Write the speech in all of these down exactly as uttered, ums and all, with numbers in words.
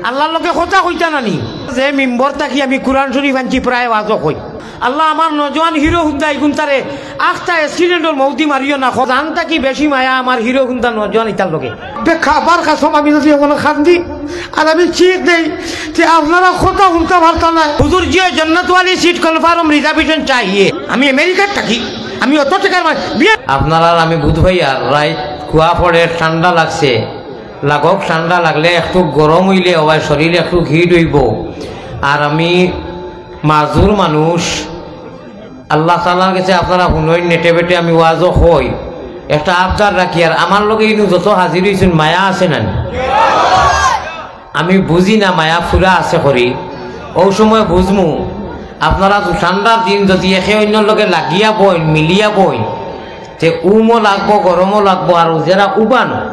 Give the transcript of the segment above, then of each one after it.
আল্লার লগে কথা কইতা না নি? যে মিম্বর থাকি আমি কুরআন শরীফ আনছি, প্রায় ওয়াজও কই, আল্লাহ, আমার নওজোয়ান হিরো হুন্দা ইগুন তারে আখতা অ্যাক্সিডেন্টর মৌতি মারিও না, জান থাকি বেশি মায়া আমার হিরো হুন্দা নওজোয়ান ইতার লগে। বে খাবার কাসম, আমি যদি এখন কান্দি আর আমি চিক দেই, তে আপনারা কথা হুনতা পারতা না। হুজুর জিও জন্নতওয়ালি সিট কনফার্ম রিজার্ভেশন চাইয়ে। আমি আমেরিকার থাকি, আমি অত টেকার মালিক। আপনারার আমি বুধ ভাই আর রাইত কুয়া পড়ে ঠান্ডা লাগছে, লাগক ঠান্ডা লাগলে একটু গরম অইলে অবায় শরীর একটু হিট অইবো। আর আমি মাজুর মানুষ, আল্লাহ তাআলার গেছে আপনারা হুনইন, নেটে বেটে আমি ওয়াজও কই। একটা আবদার রাখি, আর আমার লগে ইনু যত হাজির অইছইন, মায়া আছে না নি? আমি বুঝি না মায়া ফুরা আছে করি, অউ সময় বুঝমু। আপনারা ঠান্ডার দিন যদি একে অইন্যর লগে লাগিয়া বইন, মিলিয়া বইন, তে উমও লাগবো, গরমও লাগবো, আর যেরা উবান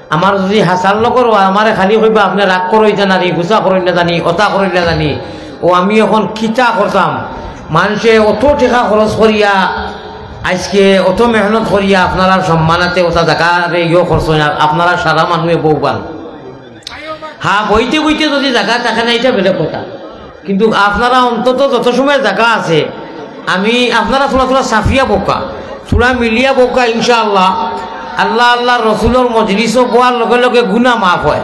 আমার যদি হাসার লগর অয়, আমারে খালি কইবা, "আপনে রাগ করইন না জানি, গুসা করইন না জানি, অতা করইন না জানি।" ও আমি এখন কিতা করতাম? মানষে অত টেকা খরচ করিয়া, আইজকে অত মেহনত করিয়া আপনারার সম্মানাতে অতা জাগারে ইয়ো করছইন, আর আপনারা সারা মানুষে বউবান। হ্যাঁ, বইতে বইতে যদি জাগা থাকে না, ইটা বেলেগ কথা। কিন্তু আপনারা অন্তত যত সময় জাগা আছে, আমি আপনারা থুড়া থুড়া সাফিয়া বউক্কা, থুড়া মিলিয়া বউক্কা, ইনশাআল্লাহ। আল্লাহ, আল্লাহর রসুলর মজলিসও বওয়ার লগে লগে গুনা মাফ অয়।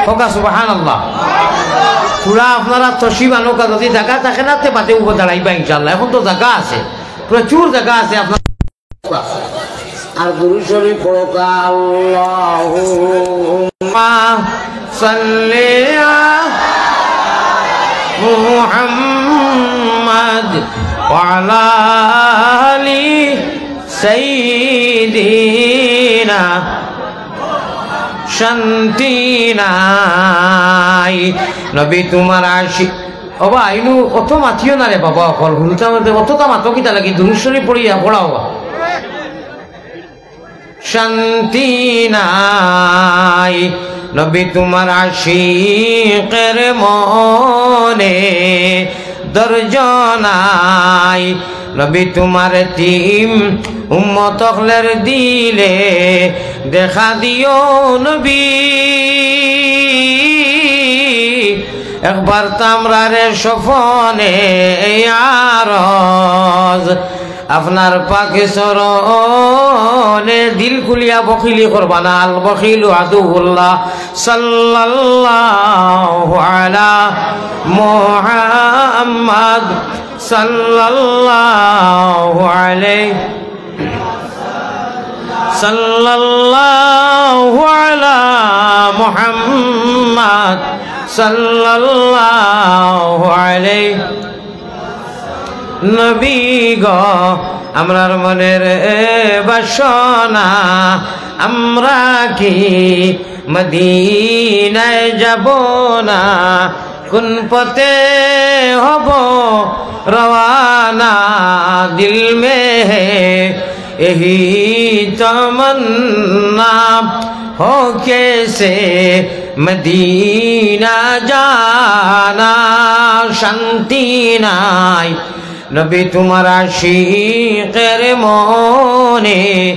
কউক্কা সুবহানাল্লাহ। থুড়া আপনারা তশরিফ আনউক্কা, যদি জাগা থাকে না, তে বাদে উবো দাঁড়াইবা ইনশাআল্লাহ। এখন তো জাগা আছে, প্রচুর জাগা আছে আপনার। আর দুরূদ শরীফ পড়উক্কা, আল্লাহুম্মা সাল্লি আলা মুহাম্মাদ ওয়া আলা আলি সাইয়্যিদিনা। শান্তি নাই। নবী তুমার আশিক। ওবা, ইনু অত মাতিও না রে বাবা, অকল হুনতাম অত মাতো কিতা লাগি, দুরূদ শরীফ পড়িয়া পড়াও বা। শান্তি নাই, নবী তুমার আশিকের মনে ধৈর্য নাই। নবী তুমার এতিম উম্মত অকলর দিলে দেখা দিও নবী। একবার তো আমরারে স্বপনে এই আরজ আপনার পাক চরণে দিল খুলিয়া বখিলি করবা না। আল বখিলু আদুউল্লাহ। সাল্লাল্লাহু আলা মুহাম্মাদ সাল্লাল্লাহু আলাইহি সাল্লাল্লাহু আলা মুহাম্মাদ সাল্লাল্লাহু আলাইহি। নবী গো, আমরার মনের বাসনা, আমরা কি মদিনায় যাব না? কোন পথে হব রওয়ানা? দিল মে হে এহি তমন্না, হো কেসে মদিনা জানা। শান্তি নাই নবী তুমার আশিকের মনে,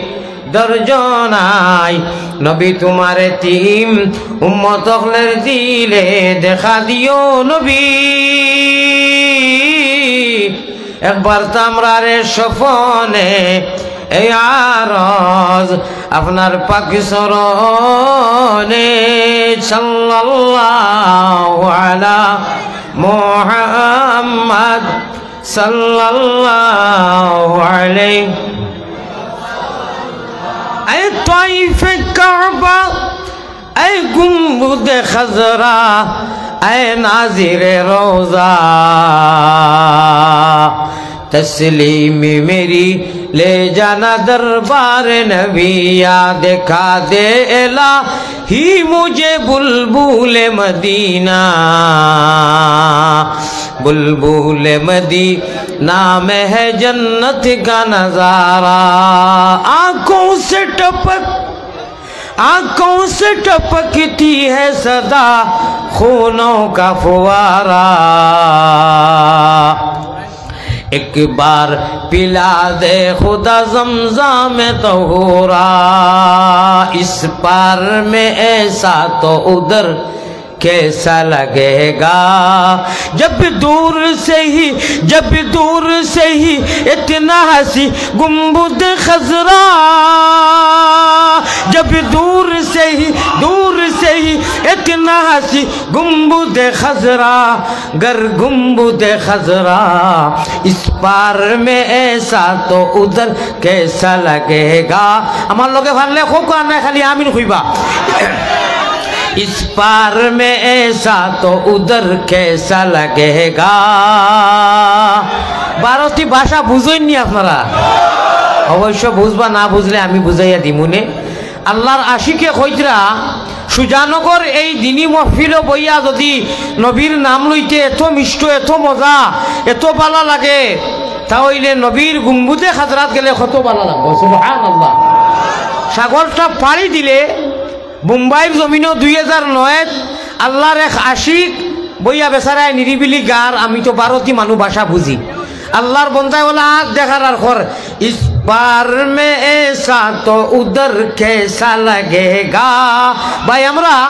ধৈর্য নাই নবী তুমার এতিম উম্মত অকলর দিলে দেখা দিও নবী। একবার তো আমরারে স্বপনে এই আরজ আপনার পাক চরণে। সাল্লাল্লাহু আলা মুহাম্মাদ সাল্লাল্লাহু আলাইহি। اے طائف کعبہ، اے گنبد خضرا، اے ناظر روضہ، تسلیم میری لے جانا دربار نبی، یاد کا دے الہی مجھے بلبل مدینہ، بلبل مدینہ میں ہے جنت کا نظارہ۔ آنکھوں سے ٹپک آنکھوں سے ٹپکتی ہے سدا خونوں کا فوارہ۔ ایک بار پلا دے خدا زمزم طہورا، اس پار میں ایسا تو ادھر कैसा लगेगा जब दूर से ही, जब दूर से ही इतना हंसी गुंबद खजरा, जब दूर से ही, दूर से ही इतना हंसी गुंबद खजरा, गर गुंबद खजरा इस पार में ऐसा तो उधर कैसा लगेगा। আমার লগে পারলে কউক্কা, আর নায় খালি আমিন কইবা। इस पार में ऐसा तो उधर कैसा लगेगा। ভারতী ভাষা বুঝইন নি আপনারা? অবশ্য বুঝবা, না বুঝলে আমি বুঝাইয়া দিমুনে। আল্লার আশিকে কইতরা, সুজানগর এই দিনি মহফিলো বইয়া যদি নবীর নাম লইতে এত মিষ্ট, এত মজা, এত বালা লাগে, তা অইলে নবীর গুম্বুদে খাজরাত গেলে কত বালা লাগবো। সুবহানাল্লাহ। সাগরটা পাড়ি দিলে বোম্বাইর জমিনো দুই হাজার নয়ত আল্লার এক আশিক বইয়া বেচারায় নিরিবিলি গার, আমি তো ভারতী মানু ভাষা বুঝি। আল্লার বন্দায় অলা আত দেখার আর কর, इस पार में ऐसा तो उधर कैसा लगेगा। ভাই, আমরা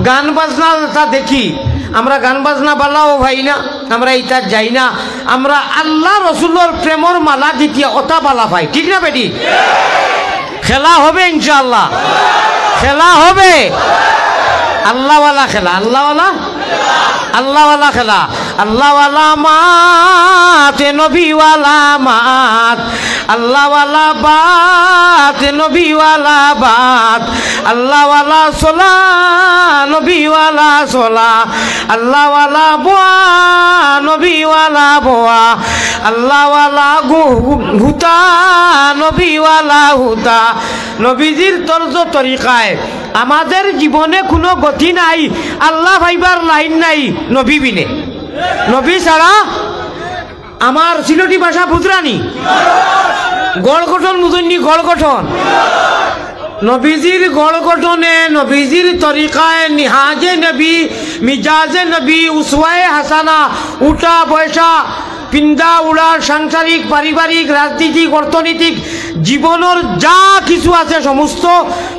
গান বাজনা তা দেখি, আমরা গান বাজনা বালাও পাই না, আমরা ইতা যাই না, আমরা আল্লা রসুলর প্রেমর মালা গিতিয়া অতা বালা পাই, ঠিক না বেটি? খেলা হবে ইনশাআল্লাহ, খেলা হবে। আল্লাওয়ালা খেলা, আল্লাওয়ালা, আল্লাওয়ালা খেলা। আল্লাওয়ালা মাত, নবীওয়ালা মাত, আল্লাওয়ালা বাত, নবীওয়ালা বাত, আল্লাওয়ালা সলা, নবীওয়ালা সলা, আল্লাওয়ালা বোয়া, নবীওয়ালা বোয়া, আল্লাওয়ালা গু-, হুতা, নবীওয়ালা হুতা। নবীজির তর্জ তরিকায় আমাদের জীবনে কোনো গতি নাই, আল্লা পাইবার লাইন নাই নবী বিনে। নবী ছাড়া আমার সিলেটি ভাষা বুঝরা নি? গড় গঠন বুঝইন নি? গড় গঠন। নবীজির গড় গঠনে, নবীজির তরিকায়, নিহাজে নবী, মিজাজে নবী, উসওয়ায়ে হাসানা, উঠা বসা, পিন্দা উড়া, সাংসারিক, পারিবারিক, রাজনীতিক, অর্থনৈতিক, জীবনর যা কিছু আছে সমস্ত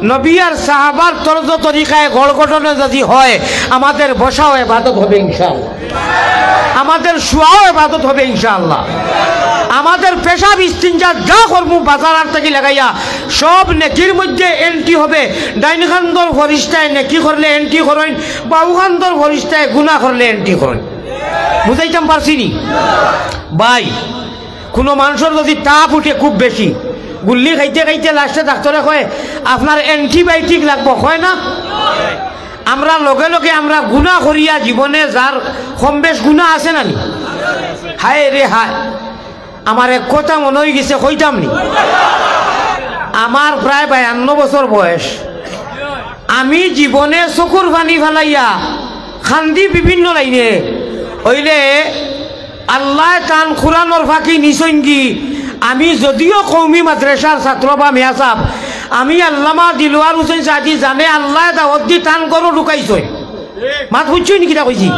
নবী আর সাহাবার তর্জ তরিকায় গড় গঠনে যদি হয়, আমাদের বসাও ইবাদত হবে ইনশাআল্লাহ। আমাদের শুয়াও ইবাদত হবে ইনশাআল্লাহ। আমাদের পেশাব ইস্তিঞ্জা যা করমু বাজার আর থাকি লাগাইয়া সব নেকির মধ্যে entry হবে। ডাইন কান্দর ফিরিস্তায় নেকি করলে entry করইন, বাউ কান্দর ফিরিস্তায় গুনা করলে entry করইন। বুঝাইতাম পারছি নি? ভাই, কোনো মানুষর যদি তাপ উঠে খুব বেশি, গুল্লি খাইতে খাইতে লাস্টে ডাক্তরে কয়, "আপনার antibiotic লাগবো", কয় না? আমরা লগে লগে আমরা গুনা করিয়া জীবনে যার কম বেশ গুনা আছে না নি? হায় রে হায়, আমার এক কথা মনো অইগেছে, কইতাম নি? আমার প্রায় বায়ান্ন বছর বয়স। আমি জীবনে চকুর পানি ফালাইয়া কান্দি বিভিন্ন লাইনে। অইলে আল্লায় তান কুরআনর ফাকি নিছইনগি। আমি যদিও কওমি মাদ্রাসার ছাত্র বা মেয়াসাব, আমি আল্লামা দিলওয়ার হুসেন সাদি জানে আল্লায় দাওয়াত দি তান ঘরো ঢুকাইছইন। মাত বুঝছইন নি কিতা কইছি?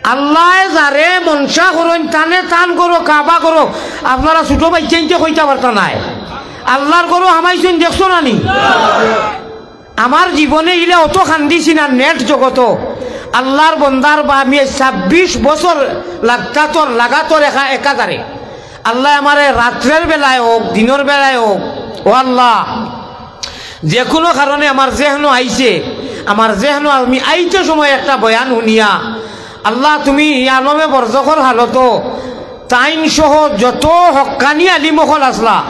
আল্লায় যারে মনশা করইন, তানে তান ঘরো, কাবা ঘরো। আপনারা ছোট বাইচ্চাইন্তে কইতা পারতা নায়, আল্লার ঘরো হামাইছইন, দেখছো না নি? আমার জীবনে ইলা অত কান্দিছি না নেট জগতো। আল্লার বন্দার বা আমি ছাব্বিশ বছর লাগাতর, লাগাতর একা, একাধারে। আল্লায় আমারে রাত্রের বেলায় হোক, দিনর বেলায় হোক, ও আল্লাহ, যে কোনো কারণে আমার জেহনো আইছে, আমার জেহনো আমি আইতে সময় একটা বয়ান হুনিয়া, আল্লাহ, তুমি ই আলমে বরজখর হালতো তাইন সহ যত হক্কানি আলিম অকল আছলা,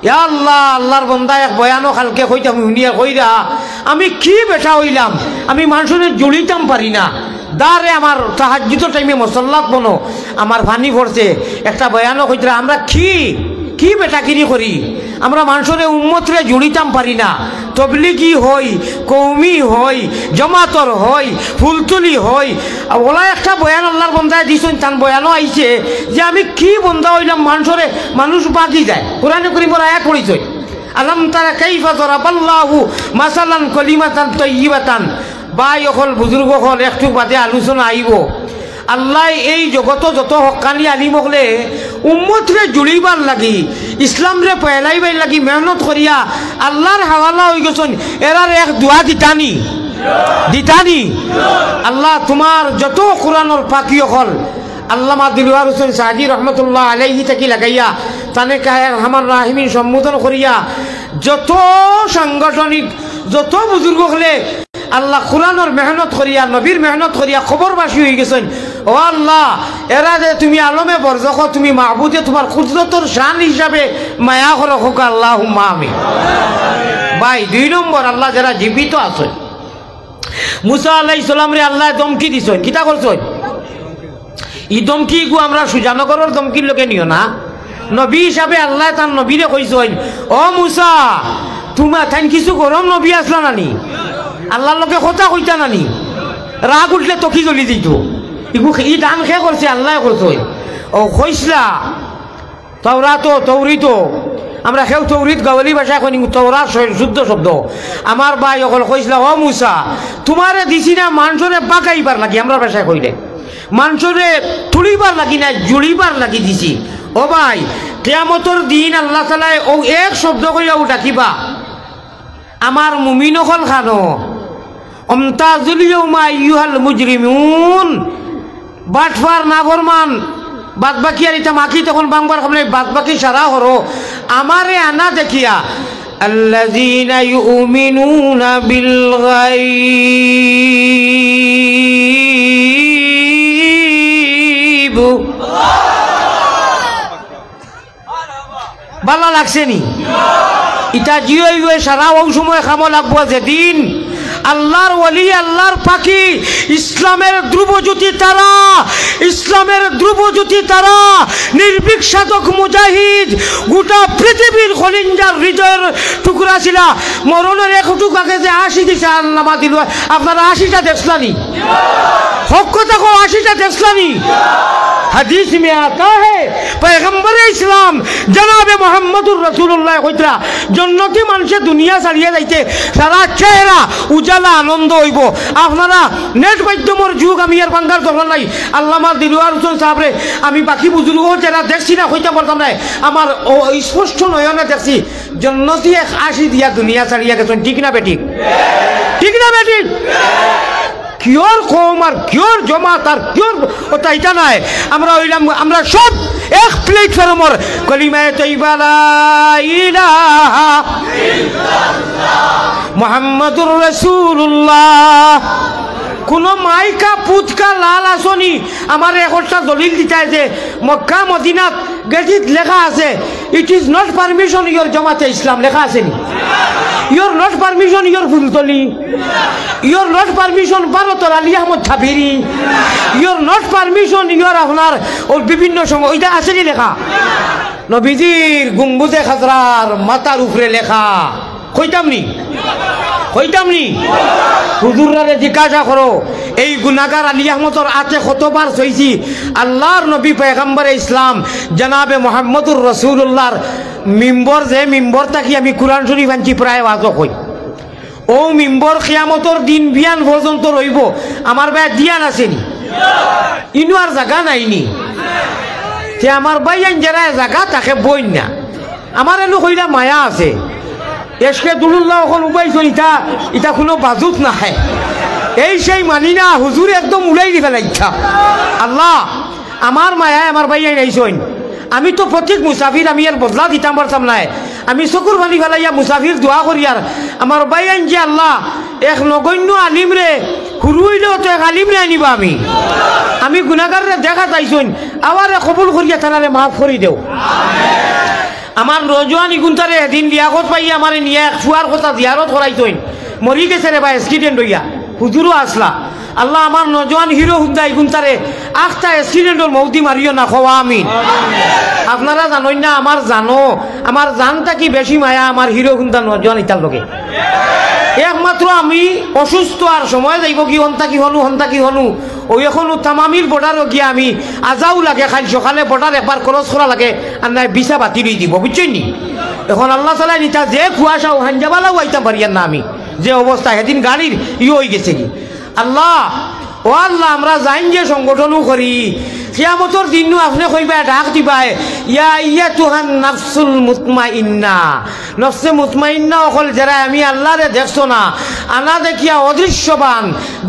ইয়া আল্লাহ, আল্লার বন্দা এক বয়ানো কালকে কইতাম, হুনিয়া কইরা, আমি কি বেটা অইলাম, আমি মানষরে জুড়িতাম পারি না। দারে আমার তাহাজ্জুদর টাইমে মসল্লাত বনো, আমার পানি পড়ছে, একটা বয়ানো কইতরা, আমরা কি, কি বেটাগিরি করি, আমরা মানষরে উম্মতরে জুড়িতাম পারি না। তবলিগি হই, কওমি হই, জমাতর হই, ফুলতলি হই, ওলা একটা বয়ান আল্লার বন্দায় দিছইন, তান বয়ানো আইছে যে আমি কি বন্দা অইলাম, মানষরে, মানুষ বাগি যায়। কোরআনে করিমর আয়াত পড়িছইন, "আলাম তারা কাইফা দরাবাল্লাহু মাসালান কালিমাতান তাইয়িবাতান।" ভাই অকল, বুজুর্গ অকল, একটু বাদে আলোচনা আইবো। আল্লায় এই জগতো যত হক্কানি আলিম অকলে উম্মতরে জুড়িবার লাগি, ইসলামরে ফয়লাইবার লাগি মেহনত করিয়া আল্লার হাওয়ালা অইগেছইন, এরার এক দোয়া দিতানি। দিতানি? আল্লাহ, তুমার যত কোরআনর পাখি অকল, আল্লামা দিলওয়ার হোসেন সাদি রহমতুল্লাহ আলাইহি থাকি লাগাইয়া, তানে কাহে আরহামার রাহিমিন সম্বোধন করিয়া, যত সাংগঠনিক, যত বুজুর্গ অকলে আল্লাহ কোরআনর মেহনত করিয়া, নবীর মেহনত করিয়া কবরবাসী অইগেছইন। ও আল্লাহ, এরা যে তুমি আলমে বরজখ, তুমি মাবুদে, তুমার কুদরতর শান হিসাবে মায়া করো, কউক্কা আল্লাহুম্মা আমিন। ভাই, দুই নম্বর, আল্লাহ যেরা জীবিত আছইন, মুসা আলাইহিস সালামরে আল্লায় ধমকি দিছইন। কিতা করছইন? ই ধমকি ইগু আমরা সুজানগরর ধমকির লগে নিও না। নবী হিসাবে আল্লায় তান নবীরে কইছইন, "ও মুসা, তুমা তাইন কিছু গরম নবী আছলা নানি? আল্লার লগে কথা কইতা নানি? রাগ উঠলে তকি জ্বলি দিত।" ইগু, ই দান কে করছে? আল্লায় করছইন। ও কইছলা, তাওরাতো, তৌরিতো, আমরা কেউ তৌরিত গাওয়ালি ভাষায় কইনি, তৌরাত শ-, শুদ্ধ শব্দ। আমার ভাই অকল কইছলা, "ও মুসা, তুমারে দিছি না মানষরে বাগাইবার লাগি, আমরার ভাষায় কইলে, মানষরে তুলিবার লাগি না, জুড়িবার লাগি দিছি।" ও ভাই, কিয়ামতর দিন আল্লাহ তাআলায় অউ এক শব্দ কইয়া অউ ডাকিবা, "আমার মুমিন অকল খানো, অমতাজুল ইয়াউমা আইয়ুহাল মুজরিমুন।" বাটপার, নাফরমান, বাদ বাকি আর ইতা মাকি তখন বাংবার খামনে, বাদ বাকি সারা হরো আমারে আনা দেখিয়া। আল্লাযীনা ইউমিনুনা বিল গায়ব। বালা লাগছে নি? ইতা জিও ইও সারা অউ সময় কামো লাগবো যেদিন আল্লার ওলি, আল্লার পাখি, ইসলামের ধ্রুবজ্যোতি তারা, ইসলামের ধ্রুবজ্যোতি তারা, নির্ভীক সাধক মুজাহিদ, গোটা পৃথিবীর কলিঞ্জার হৃদয়ের টুকরা ছিলা। মরণর এক টুক আগে যে আশি দিছে আল্লামা দিলওয়ার, আপনারা আশিটা দেখছলা নি? হক কথা কও, আশিটা দেখছলা নি? হাদিস মে আতা হে, পয়গম্বরে ইসলাম জনাবে মুহাম্মদুর রাসূলুল্লাহ কইতরা, জন্নতি মানষে দুনিয়া ছাড়িয়া যাইতে তারা চেহারা উজালা আনন্দ অইবো। আপনারা নেট মাধ্যমর যুগ, আমি আর বাংলার দরকার নাই। আল্লামা দিলওয়ার হোসেন সাহেবরে আমি বাকি বুজুর্গ যেরা দেখছি না, কইতাম পারতাম না। আমার ও স্পষ্ট নয়নে দেখছি, জন্নতি এক আশি দিয়া দুনিয়া ছাড়িয়া গেছইন, ঠিক না বেঠিক? ঠিক না বেঠিক? কিয়র কওম আর কিয়র জমাত আর কিয়র ওটা, ইটা নায়। আমরা অইলাম, আমরা সব এক প্ল্যাটফর্মর কলিমায়ে তৈবা লা ইলাহা ইল্লাল্লাহ মুহাম্মাদুর রাসূলুল্লাহ। কুনু মাইকা পুতকা লাল আছনি, আমারে একটা দলিল দিতায় যে মক্কা মদিনাত গেজিত লেখা আছে, "It is not permission your জমাতে ইসলাম", লেখা আছে নি? "You are not permission your Fultali, you are not permission ভারতর আলী আহমদ ছাবিরি, you are not permission your" আপনার ওর বিভিন্ন সময় ওইটা আছে নি লেখা? নবীজির গুম্বুজে খাজরার মাথার উপরে লেখা। কইতাম নি? কইতাম নি? হুজুররারে জিজ্ঞাসা করো, এই গুনাগার আলী আহমদর আতে কতবার সইছি, আল্লাহর নবী পয়গম্বরে ইসলাম জনাবে মোহাম্মদুর রাসূলুল্লাহর মিম্বর, যে মিম্বর থাকি আমি কুরআন শরীফ আনছি, প্রায় ওয়াজও কই। অউ মিম্বর কিয়ামতর দিন বিয়ান পর্যন্ত রইবো। আমার ভাই দিয়ান আছে নি? ইনো আর জাগা নাই নি? তে আমার ভাইয়াইন যেরা জাগা থাকে বইন না। আমার এনু কইলা মায়া আছে। এসকে দুলুল্লাহ অখন উবাইছইন, ইটা, ইটা কুনু বাজুত নায়। এই সেই মানি না, হুজুর একদম উলাই দি ফেলাইতা। আল্লাহ, আমার মায়ায় আমার ভাইয়াইন আইছইন। আমি তো পথিক মুসাফির, আমি এর বদলা দিতাম পারতাম নায়। আমি চকুর পানি ফেলাইয়া মুসাফির দোয়া করিয়ার, আমার ভাইয়াইন যে আল্লাহ, এক নগণ্য আলিমরে, হুরু অইলেও তো এক আলিমরে আনিবা আমি। আমি গুনাগাররে দেখাত আইছইন, আমারে কবুল করিয়া তারারে মাফ করি দেও। আমার নওজোয়ান ইগুনতারে এদিন লিয়াকত ভাইয়ে আমারে নিয়া এক ফুয়ার কথা জিয়ারত করাইছইন, মরি গেছে রে বা, accident অইয়া, হুজুরও আছলা। আল্লাহ, আমার নওজোয়ান হিরো হুন্দা ইগুনতারে আখতা accident-অর মউত দি মারিও না, কওয়া আমিন। আপনারা জানইন না, আমার জানো, আমার জান থাকি বেশি মায়া আমার হিরো হুন্দা নওজোয়ান ইতার লগে। একমাত্র আমি অসুস্থ আর সময় যাইবোগি, হন থাকি হনু, হন থাকি হনু, অউ অখনউ তামামির border-ও গিয়া আমি আজাও লাগে, কাইল সকালে border একবার cross করা লাগে, আর নায় ভিসা বাতিল অই দিবো, বুঝছইন নি? অখন আল্লাহ তাআলায় নিতা যে কুয়াশা, অউ হাইঞ্জাবালাও আইতাম পারিয়ার না আমি, যে অবস্থা, হেদিন গাড়ির ইয়ে অই গেছেগি। আল্লাহ, ও আল্লাহ, আমরা যাইন যে সংগঠনও করি, কিয়ামতর দিনও আপনে কইবায়, ডাক দিবায়, "ইয়া আইয়াতুহান নাফসুল মুতমাইন্না, নফসে মুতমাইন্না অকল যেরা আমি আল্লারে দেখছো না, আনা দেখিয়া অদৃশ্যবান,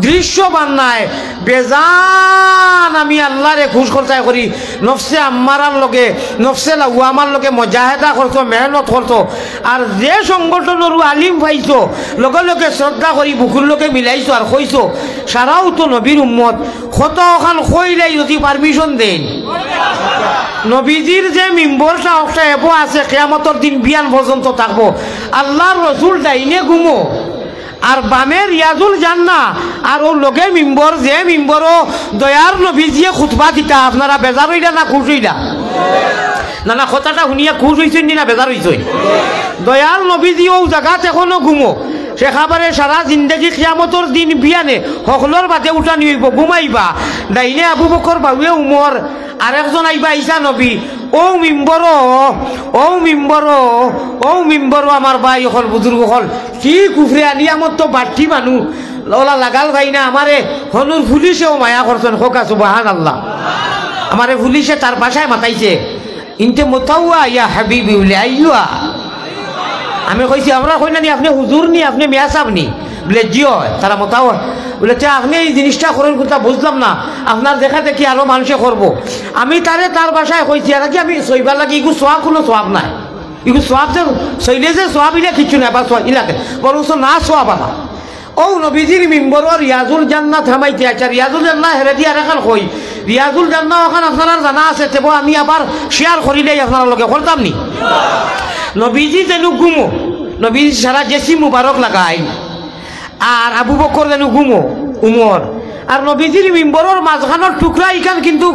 দৃশ্যবান নায়, বেজান আমি আল্লারে খুশ করতায় করি। নফসে আম্মারার লগে, নফসে লাওয়ামার লগে মুজাহেদা করছো, মেহনত করছো। আর যে সংগঠনরু আলিম পাইছো, লগে লগে শ্রদ্ধা করি বুকুর লগে মিলাইছো আর কইছো, সারাও তো নবীর উম্মত। কত অখান কইলাই যদি permission দেইন। নবীজির যে মিম্বরটা অকটা এবো আছে, কিয়ামতর দিন বিয়ান পর্যন্ত থাকবো। আল্লার রসুল ডাইনে ঘুমো, আর বামে রিয়াজুল জান্না, আর অউ লগে মিম্বর, যে মিম্বরো দয়ার নবীজিয়ে খুতবা দিতা। আপনারা বেজার অইলা না খুশ অইলা? না, না, কথাটা হুনিয়া খুশ অইছইন নি না বেজার অইছইন? দয়াল নবীজি অউ জাগাত এখনো ঘুমো। শেখ আবরারে সারা জিন্দেগি কিয়ামতর দিন বিয়ানে হকলর বাদে উঠানি অইবো, ঘুমাইবা। ডাইনে আবু বকর, বাউয়ে উমর, আরেকজন আইবা ঈসা নবী। অউ মিম্বরো, অউ মিম্বরো, অউ মিম্বরো আমার ভাই অকল, বুজুর্গ অকল, কি কুফরে আলিয়ামত তো বাট্টি মানু, অলা লাগাল ভাই না, আমারে হনুর পুলিশেও মায়া করছইন, কউক্কা সুবহানাল্লাহ। আমারে পুলিশে তার বাসায় মাতাইছে, ইনতে মুতাওয়া ইয়া হাবিবি, বুলে, আইয়ুয়া। আমি কইছি, আমরা কই না নি, আপনে হুজুর নি, আপনে মিয়া সাব নি? বুলে, জি অয়, তারা মুতাওয়া। বুলে, তে আপনে ই জিনিসটা করইন কুনতা বুঝলাম না, আপনার দেখা দেখি আরো মানষে করবো। আমি তারে তার বাসায় কইছি, আর কি আমি সইবার লাগি, ইগু সওয়াব কুনু সওয়াব নায়। ইগু সওয়াব যে সইলে যে সওয়াব ইলা কিচ্ছু নায়, বা সওয়াব ইলাতে বরঞ্চ না সওয়াব আমার। অউ নবীজির মিম্বরো রিয়াজুল জান্নাত হামাইতে আইছে। রিয়াজুল জান্নাত হেরেদি আরেকখান কই, রিয়াজুল জান্নাত অখান আপনারার জানা আছে, তেবো আমি আবার share করিলাই আপনারার লগে, করতাম নি? নবীজি যেনু ঘুমো, নবীজি সারা জেসি মুবারক লাগাইল, আর আবু বকর যেনু ঘুমো, উমর, আর নবীজির মিম্বরর মাঝখানর টুকরা ইখান কিন্তু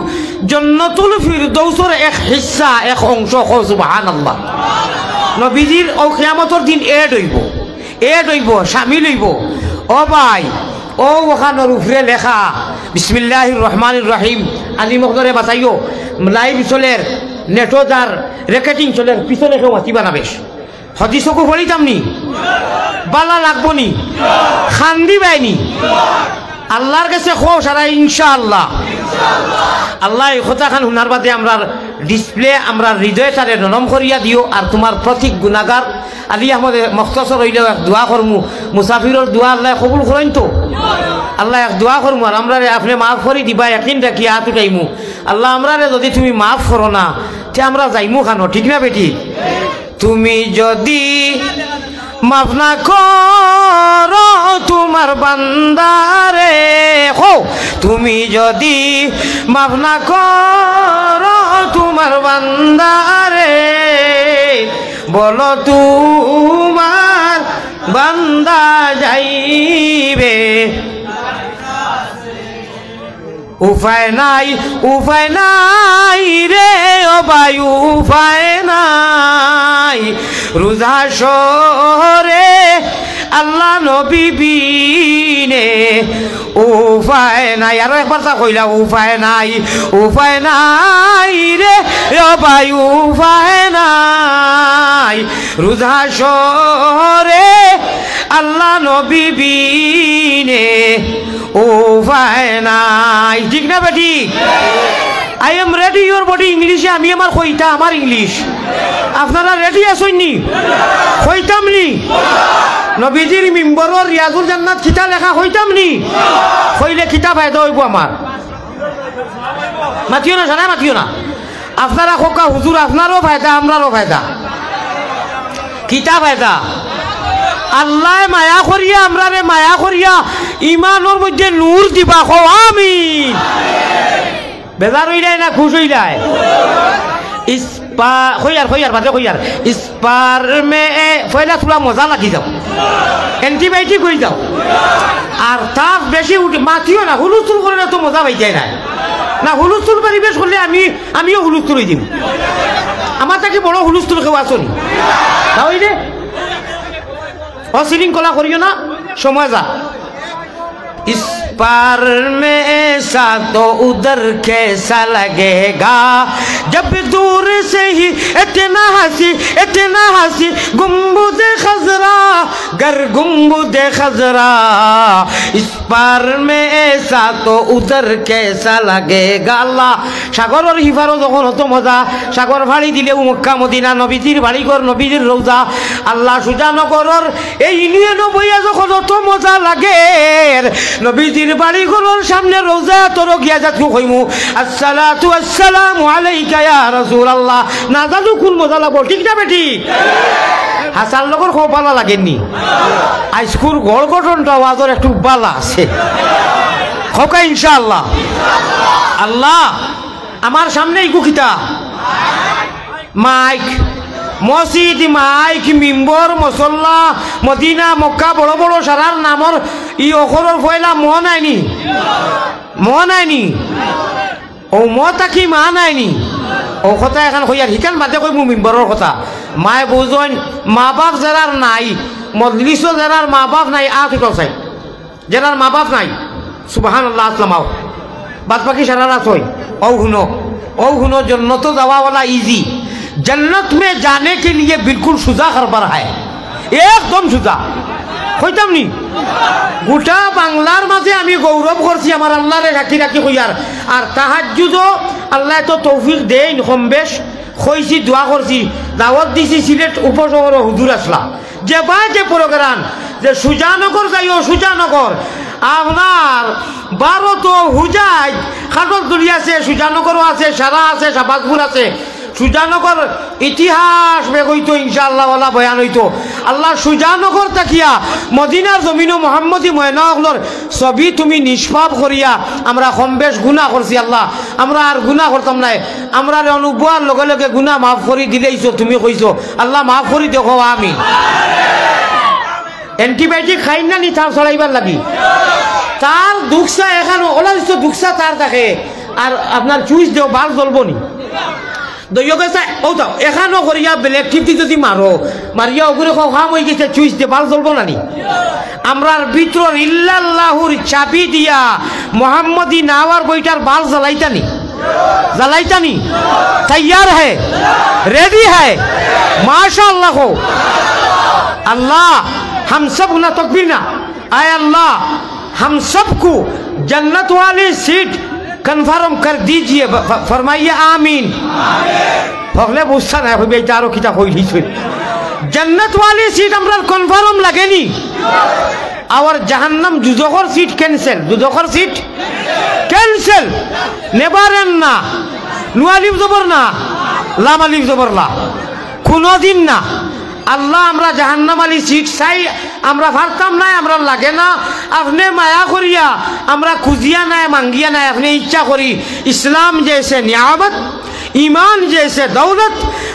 জন্নতুল ফিরদৌসর এক হিস্সা, এক অংশ, কও সুবহানাল্লাহ। নবীজির অউ কিয়ামতর দিন add অইবো, add অইবো, শামিল অইবো। ও ভাই, অউ অখানর উপরে লেখা, বিসমিল্লাহির রহমানির রহিম, আলিম অকলরে বাঁচাইও, live চলের, নেটো যার, recording চলের, পিছনে কেউ মাতিবা না বেশ। হাদিস অগু পড়িতাম নি? বালা লাগবো নি? কান্দিবায় নি? আল্লার গেছে কও সারা ইনশাআল্লাহ। আল্লায় ই কথাখান হুনার বাদে আমরার display, আমরার হৃদয়টারে নরম করিয়া দিও। আর তুমার প্রতি গুনাগার আলী আহমদ মখতসর অইলেও এক দোয়া করমু, মুসাফিরর দোয়া আল্লায় কবুল করইন তো। আল্লায় এক দোয়া করমু, আর আমরারে আপনে মাফ করি দিবা, একিন রাখিয়া আত উঠাইমু। আল্লা, আমরারে যুদি তুমি মাফ করো না, তে আমরা যাইমু কানো, ঠিক না বেঠিক? তুমি যুদি মাফ না করো তুমার বান্দারে, কও, তুমি যুদি মাফ না করো তুমার বান্দারে, বলো তুমার বান্দা যাইবে। উপায় নাই, উপায় নাই রে ও ভাই, উপায় নাই। রোজা শহরে আল্লা নবী বিনে উপায় নাই। আরো একবার তা কইলা, উপায় নাই, উপায় নাই রে ও ভাই, উপায় নাই। রোজা শহরে আল্লা নবী বিনে উপায় নাই, ঠিক না বেঠিক? I am ready your body, ইংলিশে আমি আমার কইতা, আমার ইংলিশ। আপনারা রেডি আছইন নি? কইতাম নি? নবীজির মিম্বরর রিয়াজুল জান্নাত কিতা লেখা কইতাম নি? কইলে কিতা ফায়দা অইবো আমার? মাতিও না, সারায় মাতিও না। আপনারা কউক্কা, হুজুর, আপনারও ফায়দা, আমরারও ফায়দা। কিতা ফায়দা? আল্লায় মায়া করিয়া, আমরারে মায়া করিয়া, ইমানর মধ্যে নূর দিবা, কও আমিন। বেজার অইলায় না খুশ অইলায়? ইস্পা-, কইয়ার, কইয়ার, বাদে কইয়ার। ইস্পার মে এ, পয়লা থুড়া মজা লাগি যাও। Antibiotic অই যাও। আর তাপ বেশি উঠে, মাতিও না, হুলুস্থুল করলে তো মজা পাইতায় না। না, হুলুস্থুল পরিবেশ করলে আমি, আমিও হুলুস্থুল অই দিমু। আমার থাকি বড় হুলুস্থুল কেউ আছো নি? না অইলে? অশৃঙ্খলা করিও না, সময় যা। ইস, पार में ऐसा तो उधर कैसा लगेगा, जब दूर से ही इतना हंसी, इतना हंसी, गुंबद खजरा, गर गुंबद खजरा, इस पार में ऐसा तो उधर कैसा लगेगा। আল্লাহ, সাগরর হিফারো যখন অত মজা, সাগর ফাড়ি দিলেউ মক্কা মদিনা, নবীজির বাড়িঘর, নবীজির রওজা। আল্লাহ, সুজানগরর এই ইউনিয়নো বইয়া যখন অত মজা লাগের, নবীজির বাড়িঘরর সামনে রওজায় আতহারো গিয়া যাত্রু কইমু, "আসসালাতু আসসালামু আলাইকা ইয়া রাসূলুল্লাহ।" না জানু কুন মজা লাগবো, ঠিক না বেঠিক? হাছার লগর খুব বালা লাগের নি? আইজকুর গড় গঠনটা আওয়াজর একটু বালা আছে। কউক্কা ইনশাআল্লাহ। আল্লাহ, আমার সামনে ইগু কিতা? মাইক, মসজিদ, মাইক, মিম্বর, মসল্লা, মদিনা, মক্কা, বড় বড় সারার নামর ই অখরর পয়লা ম নায়নি? ম নায়নি? অউ ম থাকি মা নায়নি? অউ কথা এখান কইয়ার হিখান বাদে কইমু মিম্বরর কথা। মায়ে বুঝইন, মা বাপ যারার নাই, মজলিসো যারার মা বাপ নাই, আত উঠাও চাই। যারার মা বাপ নাই, সুবহানাল্লাহ, আত লামাও। বাদ বাকি সারার আত অই। অউ হুনো, অউ হুনো, জন্নতো যাওয়াওয়ালা ইজি। जन्नत में जाने के लिए बिल्कुल সুজা কারবার হায়, একদম সুজা। কইতাম নি? গোটা বাংলার মাঝে আমি গৌরব করছি আমার আল্লারে সাক্ষী রাখি কইয়ার। আর তাহাজ্জুদও আল্লায় তো তৌফিক দেইন কম বেশ। কইছি, দোয়া করছি, দাওয়াত দিছি, সিলেট উপশহরো হুজুর আছলা। যে বায় যে প্রোগ্রাম, যে সুজানগর যাইও, সুজানগর। আপনার ভারতো হুজাইত, কাঠলতলি আছে, সুজানগরও আছে, সারা আছে, শাহবাজপুর আছে। সুজানগর ইতিহাস বেগ অইতো, ইনশাআল্লাহ, ওলা বয়ান অইতো। আল্লাহ, সুজানগর থাকিয়া মদিনার জমিনো মোহাম্মদী ময়না অকলর ছবি তুমি নিষ্পাপ করিয়া আমরা কম বেশ গুনা করছি। আল্লাহ, আমরা আর গুনা করতাম নায়। আমরারে অনুভবার লগে লগে গুনা মাফ করি দিলাইছো, তুমি কইছো। আল্লাহ, মাফ করি দেখো, আমিন। অ্যান্টিবায়োটিক খাইন না নি তাপ ছড়াইবার লাগি? তার দুখসা এখানো, ওলা দিছো দুখসা তার থাকে। আর আপনার চুইস দেও, বাল জ্বলবো নি? দইয়কে চাই, ও যাও, এখানো করিয়া ব্ল্যাক টিপ দি যদি মারো, মারিয়া ওগুরে কও, কাম অই গেছে, চুইস দে, বাল জ্বলবো না নি? আমরার ভিতরর ইল্লাল্লাহুর চাবি দিয়া মোহাম্মদী নাওয়ার বইটার বাল জ্বালাইতা নি? জ্বালাইতা নি? তৈয়ার হ্যায়? রেডি হ্যায়? মাশাআল্লাহ কও। আল্লাহ, হাম সব গুনা তকবীর না। আয় আল্লাহ, হাম সবকো জন্নত ওয়ালি সিট কনফার্ম কর দিজিয়ে। ফ-, ফ-, ফরমাইয়ে আমিন। হকলে বুঝতা নায়, কইবা, "ইতা আরো কিতা কইলিছইন?" জন্নত ওয়ালি সিট আমরার কনফার্ম লাগেনি? আর জাহান্নাম দুজখর সিট ক্যান্সেল, দুজখর সিট ক্যান্সেল। নেভার এন্ড না, নু আলিফ জবর না, লাম আলিফ জবর লা, কুনুদিন না। আল্লাহ, আমরা জাহান্নাম আলি সিট চাই, আমরা পারতাম নায়, আমরার লাগে না। আপনে মায়া করিয়া, আমরা খুজিয়া নায়, মাঙ্গিয়া নায়, আপনে ইচ্ছা করি। ইসলাম জেসে নিয়ামত, ইমান জেসে দৌলত,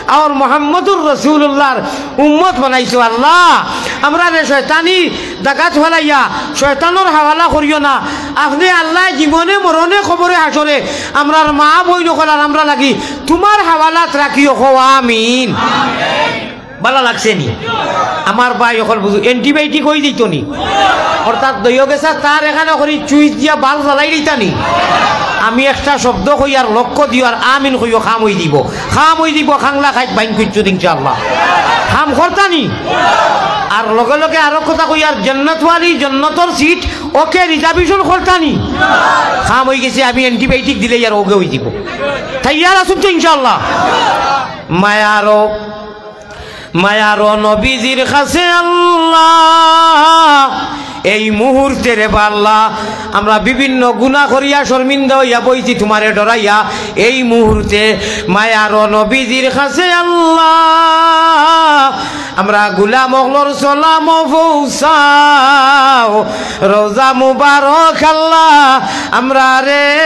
আর মোহাম্মদুর রসুলুল্লাহর উম্মত বানাইছো। আল্লাহ, আমরারে শয়তানি দাগাত ফালাইয়া শয়তানর হাওয়ালা করিও না। আপনে আল্লাহ জীবনে মরণে কবরে হাশরে আমরার মা বইন অকল আর আমরার লাগি তুমার হাওয়ালাত রাখিও, কও আমিন। বালা লাগছে নি? আমার ভাই অকল বুঝু, অ্যান্টিবায়োটিক অই দিতো নি? অর্থাৎ দইয়কে চাই তার এখানো করি চুইস দিয়া বাল জ্বালাই দিতা নি? আমি একটা শব্দ কই আর লক্ষ্য দিও আর আমিন কইও, কাম অই দিবো। কাম অই দিবো, খাংলা খাইত বাইন কুচ্ছু দিন ইনশাআল্লাহ। কাম করতা নি? আর লগে লগে আরো কথা কই আর জন্নত ওয়ালি, জন্নতর সিট, ওকে রিজার্ভেশন করতা নি? কাম অই গেছে, আমি অ্যান্টিবায়োটিক দিলে আর ওকে অই দিবো। তৈয়ার আছইন তো ইনশাআল্লাহ? মায়ারো মায়ারো নবীজির কাছে আল্লাহ, এই মুহূর্তে রে বা আল্লাহ, আমরা বিভিন্ন গুনা করিয়া শর্মিন্দা অইয়া বইছি তুমারে ডরাইয়া। এই মুহূর্তে মায়ারো নবীজির কাছে আল্লাহ, আমরা গুলাম অকলর সালাম পৌঁছাও, রওজা মুবারক আল্লাহ, আমরারে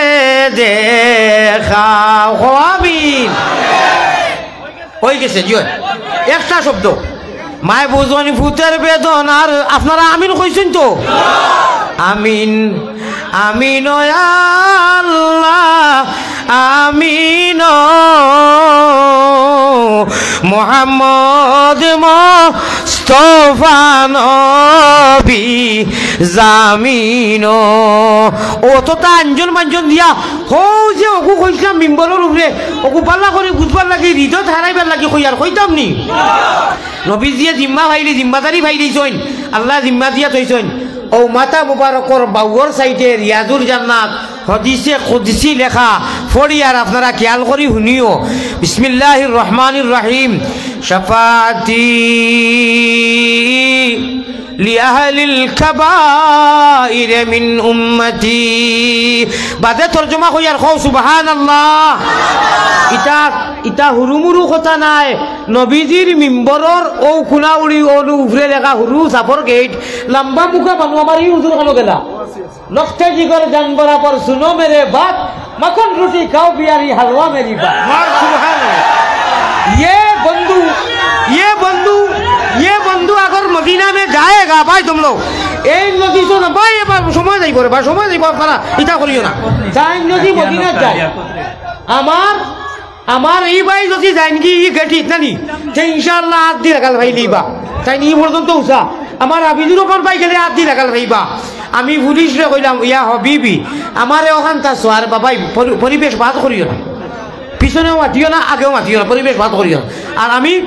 দেখাও। কও আমিন। অই গেছে, জি অয়। একটা শব্দ। মায় বুঝইন ফুতের বেদনার, আপনারা আমিন কইছইন তো? আমিন, আমিন, ও আল্লাহ, আমিন, ও মোহাম্মদ ম- তোফা নবী জামিনো। ও তো তা আঞ্জন মাঞ্জন দিয়া, হউ যে অগু কইছলাম মিম্বরর উপরে, অগু বালা করি বুঝবার লাগি, হৃদয়ত হারাইবার লাগি কইয়ার কইতাম নি? নবীজিয়ে জিম্মা পাইলে, জিম্মাদারি পাইলিছইন, আল্লায় জিম্মা দিয়া থইছইন। অউ মাথা মুবারকর বাউর সাইডে রিয়াজুল জান্নাত, হাদিসে কুদসি লেখা, পড়িয়ার আপনারা খিয়াল করি হুনিও। বিসমিল্লাহির রহমানির রহিম। শাফাআতি লিআহলিল কাবাইর মিন উম্মতি। বাদে তর্জমা কইয়ার কও সুবহানাল্লাহ। ইতা, ইতা হুরুমুরু কথা নায়। নবীজির মিম্বরর অউ কুনাউড়ি অনু উপরে লেখা হুরু সাফর গেইট, লাম্বা মুখা মানু আমার ই হুজুর খানো গেলা। নকশে জিগর জান বরাবর সুনো মেরে বাত, মাখন রুটি খাও বিয়ারি হালুয়া মেরি বাত। মার সুবহানাল্লাহ। ইয়ে বন্ধু, ইয়ে বন্ধু, ইয়ে বন্ধু আগর মদিনা মে যায়েগা ভাই তুম লোগ। এই নদী তো না ভাই, এবার সময় যাইব রে ভাই, সময় যাইব, আপনারা ইতা করিও না। যাই নদী মদিনা যায়। আমার আমার ই ভাই যদি যাইনগি ই গেটিত নানি, তে ইনশাআল্লাহ আত দি লাগাল পাইলিবা। তাইন ই পর্যন্ত উষা। আমার হাবিজুর রহমান ভাই গেলে আত দি লাগাল পাইবা। আমি পুলিশরে কইলাম, "ইয়া হাবিবি, আমারে অখানতা সোয়ার বাবাই পরি-, পরিবেশ বাদ করিও না। পিছনেও মাতিও না, আগেও মাতিও না, পরিবেশ বাদ করিও না।" আর আমি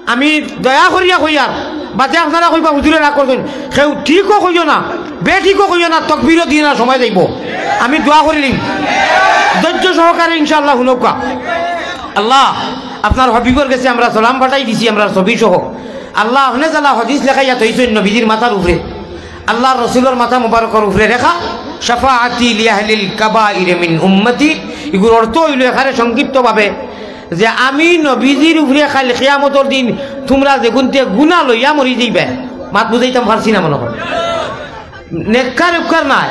আমি দয়া করিয়া কইয়ার, বাদে আপনারা কইবা, "হুজুরে রাগ করছইন।" কেউ ঠিকও কইও না, বেঠিকও কইও না, তকবিরও দিও না, সময় যাইব। আমি দোয়া করিলিম। ধৈর্য সহকারে ইনশাআল্লাহ হুনউক্কা। আল্লাহ, আপনার হাবিবর গেছে আমরা সালাম পাঠাই দিছি, আমরার ছবি সহ। আল্লাহ, আপনে যালা হাদিস লেখাইয়া থইছইন নবীজির মাথার উপরে। আল্লাহর রসুলর মাথা মুবারকর উপরে রেখা, "শাফাআতি লিআহলিল কাবাইর মিন উম্মতি।" ইগুর অর্থ অইলো এখানে সংক্ষিপ্তভাবে যে আমি নবীজির উপরে কাইল কিয়ামতর দিন তুমরা যেগুনতে গুনা লইয়া মরি যাইবায়। মাত বুঝাইতাম পারছি না মনে হয়। নেককার উপকার নাই,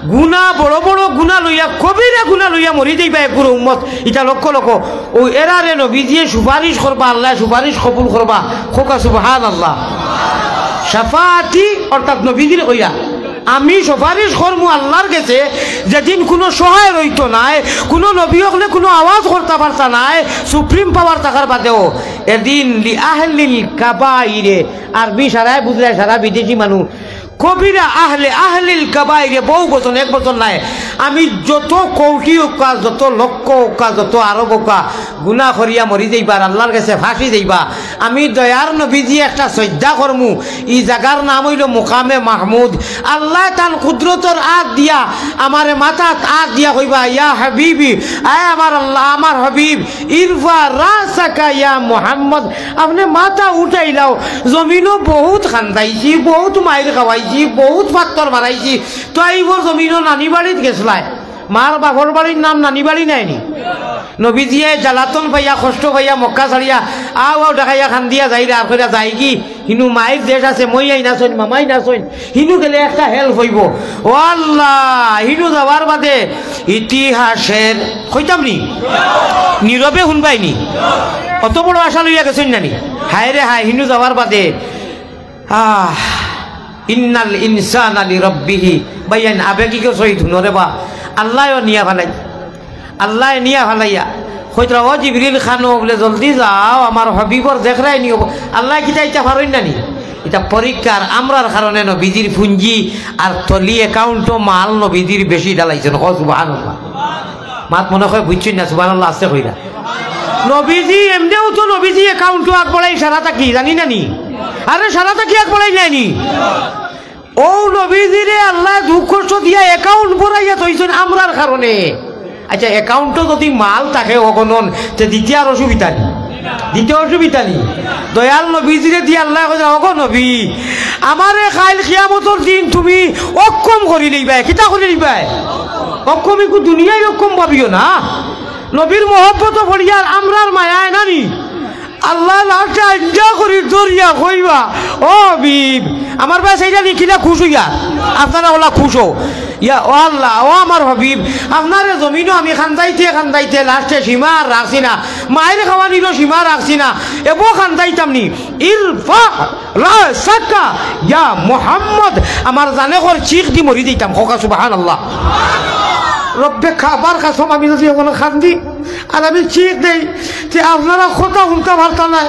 গুনা, বড় বড় গুনা লইয়া, কবিরা গুনা লইয়া মরি যাইবায় পুরো উম্মত। ইটা লক্ষ লক্ষ। অউ এরারে নবীজিয়ে সুপারিশ করবা, আল্লায় সুপারিশ কবুল করবা। কউক্কা সুবহানাল্লাহ। শাফাআতি অর্থাৎ নবীজির কইয়া আমি সুপারিশ করমু আল্লাহর গেছে, যেদিন কুনু সহায় রইতো নায়, কুনু নবী অকলে কুনু আওয়াজ করতা পারতা নায়, সুপ্রিম পাওয়ার থাকার বাদেও, এদিন লিআহলিল কাবাইরে, আরবি সারায় বুঝরায়, সারা বিদেশি মানুষ, কবিরা আহলে, আহলিল কাবাইরে, বহু বচন, এক বচন নায়। আমি যত কৌটি অউক্কা, যত লক্ষ অউক্কা, যত আরব অউক্কা, গুনা করিয়া মরি যাইবা, আর আল্লাহর গেছে ফাঁসি যাইবা। আমি দয়ার নবীজি একটা সইজদা করমু, ই জাগার নাম অইলো মুকামে মাহমুদ। আল্লায় তান কুদরতর আত দিয়া, আমারে মাথাত আত দিয়া কইবা, "ইয়া হাবিবি, আয় আমার আল্লাহ, আমার হাবিব, ইরফা রাসাকা ইয়া মুহাম্মদ, আপনে মাথা উঠাইলাও।" জমিনো বহুত কান্দাইছি, বহুত মাইর খাওয়াইছি, বহুত পাত্থর মারাইছি, তাইফর জমিনো নানি বাড়িত গেছলায়। মার বাপর বাড়ির নাম নানি বাড়ি নায়নি? নবীজিয়ে জ্বালাতন পাইয়া, কষ্ট পাইয়া, মক্কা ছাড়িয়া আও আও ডাকাইয়া কান্দিয়া যাইরা, আর কইরা যাইগি, হিনু মাইর দেশ আছে, মইয়াইন আছইন, মামাইন আছইন, হিনু গেলে একটা help অইবো। ও আল্লাহ, হিনু যাওয়ার বাদে ইতিহাসের, কইতাম নি? নীরবে হুনবায়নি? অত বড় আশা লইয়া গেছইন নানি? হায় রে হায়, হিনু যাওয়ার বাদে আহ, ইন্নাল ইনসানা লিরাব্বিহি। ভাইয়াইন, আবেগিক শহীদ হুনো রে বা। আল্লায়ও নিয়া ফালাই। আল্লায় নিয়া ফালাইয়া। কইতরা, "ও জিবরিল খানো বলে জলদি যাও, আমার হাবিবর দেখরায় নিও।" আল্লায় কিতা ইতা পারইন না নি? ইতা পরীক্ষার আমরার কারণে নবীজির পুঞ্জি আর তলি account-ও মাল নবীজির বেশি ডালাইছইন। কও সুবহানাল্লাহ। মাত মনে হয় বুঝছইন না, সুবহানাল্লাহ আস্তে কইরা। নবীজি এমনেও তো নবীজি account-ও আগ বাড়াই সারা থাকি, জানি না নি? আরে সারা থাকি আগ বাড়াই নায় নি? অউ নবীজিরে আল্লায় দুঃখ কষ্ট দিয়া account ভরাইয়া থইছইন আমরার কারণে। আচ্ছা, account-ও যদি মাল থাকে অগণন, তে দিতে আর অসুবিধা নি? দিতে অসুবিধা নি? দয়াল নবীজিরে দিয়া আল্লায় কইরা, "ওগো নবী, আমারে কাইল কিয়ামতর দিন তুমি অক্ষম করি লইবায়।" কিতা করি লইবায়? অক্ষম ইগু দুনিয়ায় অক্ষম ভাবিও না। নবীর মহব্বত পড়িয়ার আমরার মায়ায় নানি। আল্লায় last-এ আইঞ্জা করি ধরিয়া কইবা, "ও হাবিব, আমার বায় চাইরা নি কিলা খুশ অইয়া, আপনারা অলা খুশ অও।" ইয়া, ও আল্লাহ, ও আমার হাবিব, আপনারে জমিনো আমি কান্দাইতে কান্দাইতে last-এ সীমা আর রাখছি না, মাইর খাওয়ানিরও সীমা রাখছি না, এবো কান্দাইতাম নি। ইরফা রাসাকা ইয়া মুহাম্মদ, আমার জানে কর চিক দি মরি যাইতাম। কউক্কা সুবহানাল্লাহ। রব্বে কাবার কসম, আমি যদি অখন কান্দি আর আমি চিক দেই, তে আপনারা কথা হুনতা পারতা নায়।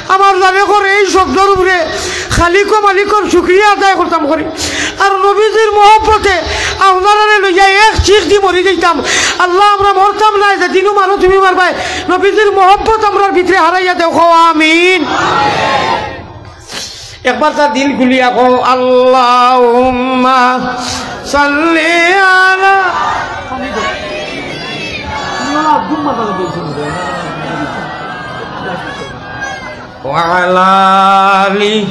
আমার জানে করে এই শব্দর উপরে খালিক ও মালিকর শুকরিয়া আদায় করতাম করি। আর নবীজির মহব্বতে আপনারারে লইয়া এক চিক দি মরি যাইতাম। আল্লাহ, আমরা মরতাম নায়, যেদিনও মারো তুমি মারবায়। নবীজির মহব্বত আমরার ভিতরে হারাইয়া দেও, কও আমিন। একবার তার দিল খুলিয়া কও, আল্লাহুম্মা সাল্লি আলা ওয়া আলা আলি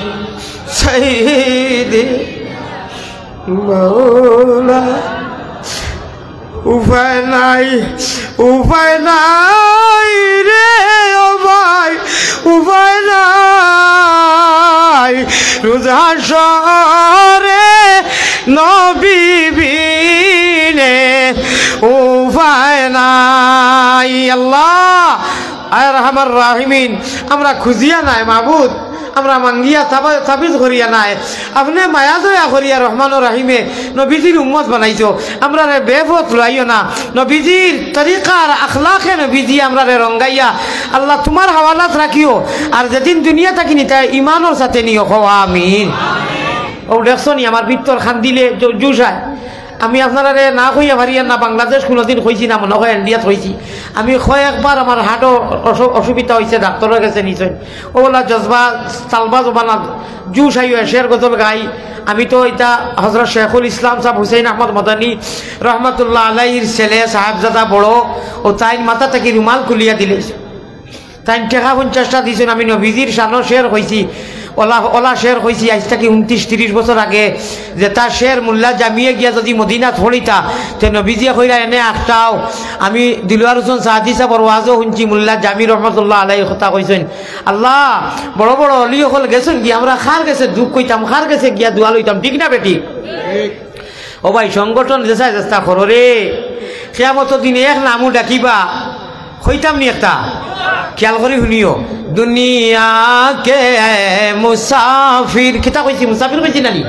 সাইয়্যিদি মাওলা। উপায় নাই, উপায় নাই রে ও ভাই, উপায় নাই। রোজ হাশরে নবী বিনে উপায় নাই। আল্লাহ, আয় আরহামার রাহিমিন, আমরা খুজিয়া নায় মাবুদ, আমরা মাঙ্গিয়া তাবা-, তাবিজ করিয়া নায়। আপনে মায়া দয়া করিয়া রহমান ও রাহিমে নবীজির উম্মত বানাইছো, আমরারে বেপথ লইও না। নবীজির তরিকার আখলাকে নবীজি আমরারে রঙ্গাইয়া আল্লাহ তুমার হাওয়ালাত রাখিও। আর যেদিন দুনিয়া থাকি নিতায় ইমানর সাথে নিও, কও আমিন। ও দেখছো নি, আমার ভিতর খান্দিলে জু-, জুশ আয়। আমি আপনারারে না কইয়া পারিয়ার না, বাংলাদেশ কুনুদিন কইছি না, মনো কয় ইন্ডিয়াত কইছি। আমি কয়েকবার আমার হার্টও অসু-, অসুবিধা অইছে, ডাক্তরর গেছে নিছইন। অউলা জজবা, তালবা জবানা, জুশ আইও, শের গজল গাই। আমি তো ইতা হজরত শেখুল ইসলাম সাব হুসেন আহমদ মদনী রহমতুল্লাহ আলাইহির ছেলে, সাহেবজাদা বড়, ও তাইন মাথা থাকি রুমাল খুলিয়া দিলে। তাইন টেকা পঞ্চাশটা দিছইন, আমি নবীজির শানো শের কইছি, অলা, অলা শের কইছি, আইজ থাকি ঊনত্রিশ তিরিশ বছর আগে, যেতা শের মুল্লা জামিয়ে গিয়া যুদি মদিনাত পড়িতা, তে নবীজিয়ে কইরা এনে আটকাও। আমি দিলওয়ার হোসেন সাদি সাবর ওয়াজও হুনছি, মুল্লা জামি রহমতুল্লাহ আলাইহির কথা কইছইন। আল্লাহ, বড় বড় অলি অকল গেছইন গি, আমরা কার গেছে দুখ কইতাম, কার গেছে গিয়া দোয়া লইতাম, ঠিক না বেটি? ও ভাই, সংগঠন যেছায় চেষ্টা করো রে, কিয়ামতর দিনে এক নামও ডাকিবা, কইতাম নি একটা? খেয়াল করি হুনিও, দুনিয়া কে মুসাফির, কিতা কইছি? মুসাফির কইছি না নি?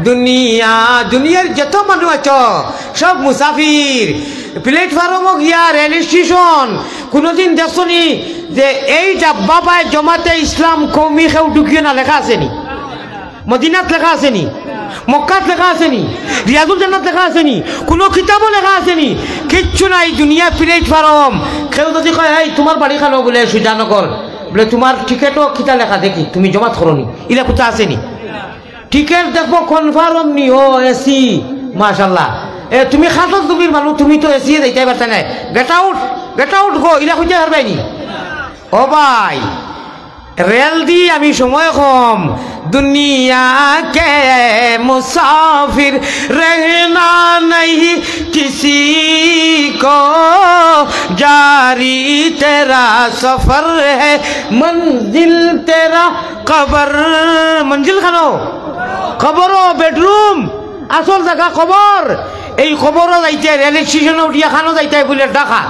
দুনিয়া, দুনিয়ার যত মানুষ আছো, সব মুসাফির। প্ল্যাটফর্মও গিয়া রেল স্টেশন, কুনুদিন দেখছো নি যে এই ডাব্বা পায় জমাতে ইসলাম কওমি কেউ ঢুকিও না লেখা আছে নি? মদিনাত লেখা আছে নি? মক্কাত লেখা আছে নি? রিয়াজুল জান্নাত লেখা আছে নি? কুনু কিতাবো লেখা আছে নি? কিচ্ছু নাই। দুনিয়া প্ল্যাটফর্ম। কেউ যুদি কয়, "এই, তুমার বাড়ি খানো?" বুলে, "সুজানগর।" বুলে, "তুমার টিকেটো কিতা লেখা দেখি, তুমি জমাত করো নি?" ইলা কুতা আছে নি? টিকেট দেখবো কনফার্ম নি, ও এসি, মাশাআল্লাহ। এ, তুমি খাটল তুমির মানুষ, তুমি তো এসি যাইতায় পারতায় নায়। Get out, get out গো, ইলা কইতায় পারবায় নি? ও ভাই, রেল দি আমি সময় কম। দুনিয়া কে মুসাফির, রহনা নেহি কিসি কো, জারি তেরা সফর হ্যায়, মঞ্জিল তেরা কবর। মঞ্জিল খানো? কবরও, বেডরুম, আসল জাগা কবর। এই কবরও যাইতে রেল স্টেশনো উঠিয়া খানো যাইতে বুলে ডাকা।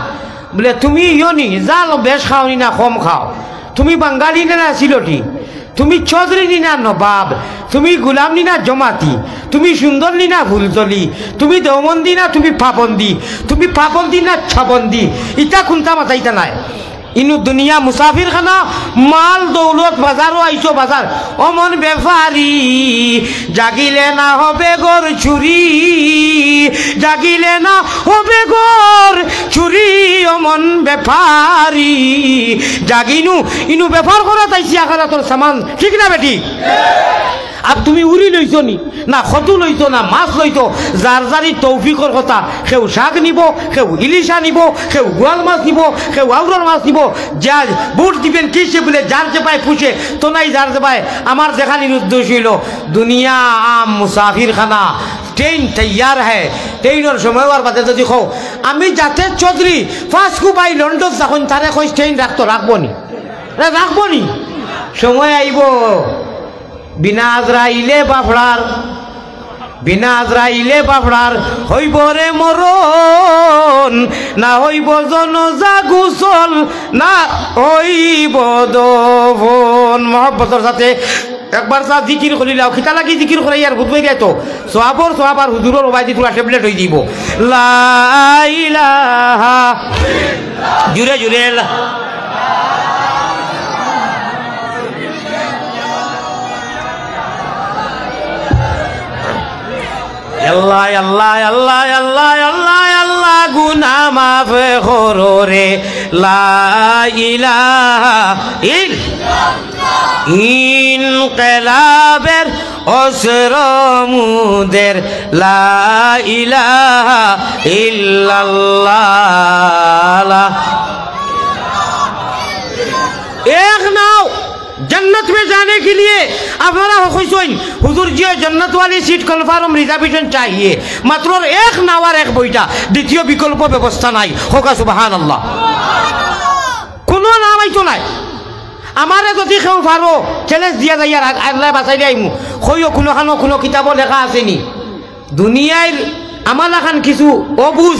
বুলে, "তুমি ইয়ো নি, জাল বেশ খাও নি না কম খাও? তুমি বাঙালি নি না সিলটি? তুমি চৌধুরী নি না নবাব? তুমি গুলাম নি না জমাতি? তুমি সুন্দর নি না ফুলতলি? তুমি দেওবন্দি না তুমি পাবন্দি? তুমি পাবন্দি না ছাবন্দি?" ইতা কুনতা মাতাইতা নায়। ইনু দুনিয়া মুসাফির খানা, মাল দৌলত বাজারও আইছো বাজার। ও মন বেপারি, জাগিলে না হবে ঘর চুরি, জাগিলে না হবে ঘর চুরি, ও মন বেপারি। জাগিনু, ইনু বেপার করাত আইছি আখারাতর সামান, ঠিক না বেটি? আর তুমি উরি লইছো নি? না, কদু লইতো না, মাছ লইতো, যার যারি তৌফিকর কথা। কেউ শাক নিবো, কেউ ইলিশা নিবো, কেউ গোয়াল মাছ নিবো, কেউ আউরার মাছ নিবো। যা ভোট দিবেন কিসে বুলে, যার যেবায় পুষে, তো নাই যার যেবায়। আমার যেখানির উদ্দেশ্য অইলো, দুনিয়া আম মুসাফির খানা, ট্রেন তৈয়ার হ্যায়। ট্রেনর সময় অওয়ার বাদে যুদি কও, "আমি জাতে চৌধুরী, ফাঁসকু ভাই লন্ডন যখন তারে কইস ট্রেন রাখতো, রাখবো নি? রে, রাখবো নি?" সময় আইবো, বিনা আজরাইলে বাফড়ার, বিনা আজরাইলে বাফড়ার, হইব রে মরণ, না হইব জনজা গোসল, না হইব দফন। মহব্বতর সাথে একবার যা জিকির করিলাও, কিতা লাগি জিকির করাইয়ার বুঝবায় তো। সওয়াবর সওয়াব আর হুজুরর ওবায়দি পুরা ট্যাবলেট অই যিবো। লা ইলাহা, জুরে জুরে লা আল্লাহ, আল্লাহ, আল্লাহ, আল্লাহ, আল্লাহ, আল্লাহ, গুনা মাফ করো রে। লা ইলাহা ইল-, ইনকিলাবের অস্ত্র মুদের। লা ইলাহা ইল্লাল্লাহ। এক নাও। জান্নাত মে জানে কে লিয়ে আপনারা কইছইন, "হুজুর জি, ওই জান্নাত ওয়ালি সিট কনফার্ম, রিজার্ভেশন চাহিয়ে।" মাত্র এক নাওয়ার এক বইটা, দ্বিতীয় বিকল্প ব্যবস্থা নাই। কউক্কা সুবহানাল্লাহ। কুনু নাও আইতো নায়। আমারে যদি কেউ পারো, চ্যালেঞ্জ দিয়া যাইয়ার, আ-, আল্লায় বাঁচাইলে আইমু। কইও কুনুখানো কুনু কিতাবো লেখা আছে নি? দুনিয়ার আমার লাখান কিছু অবুঝ,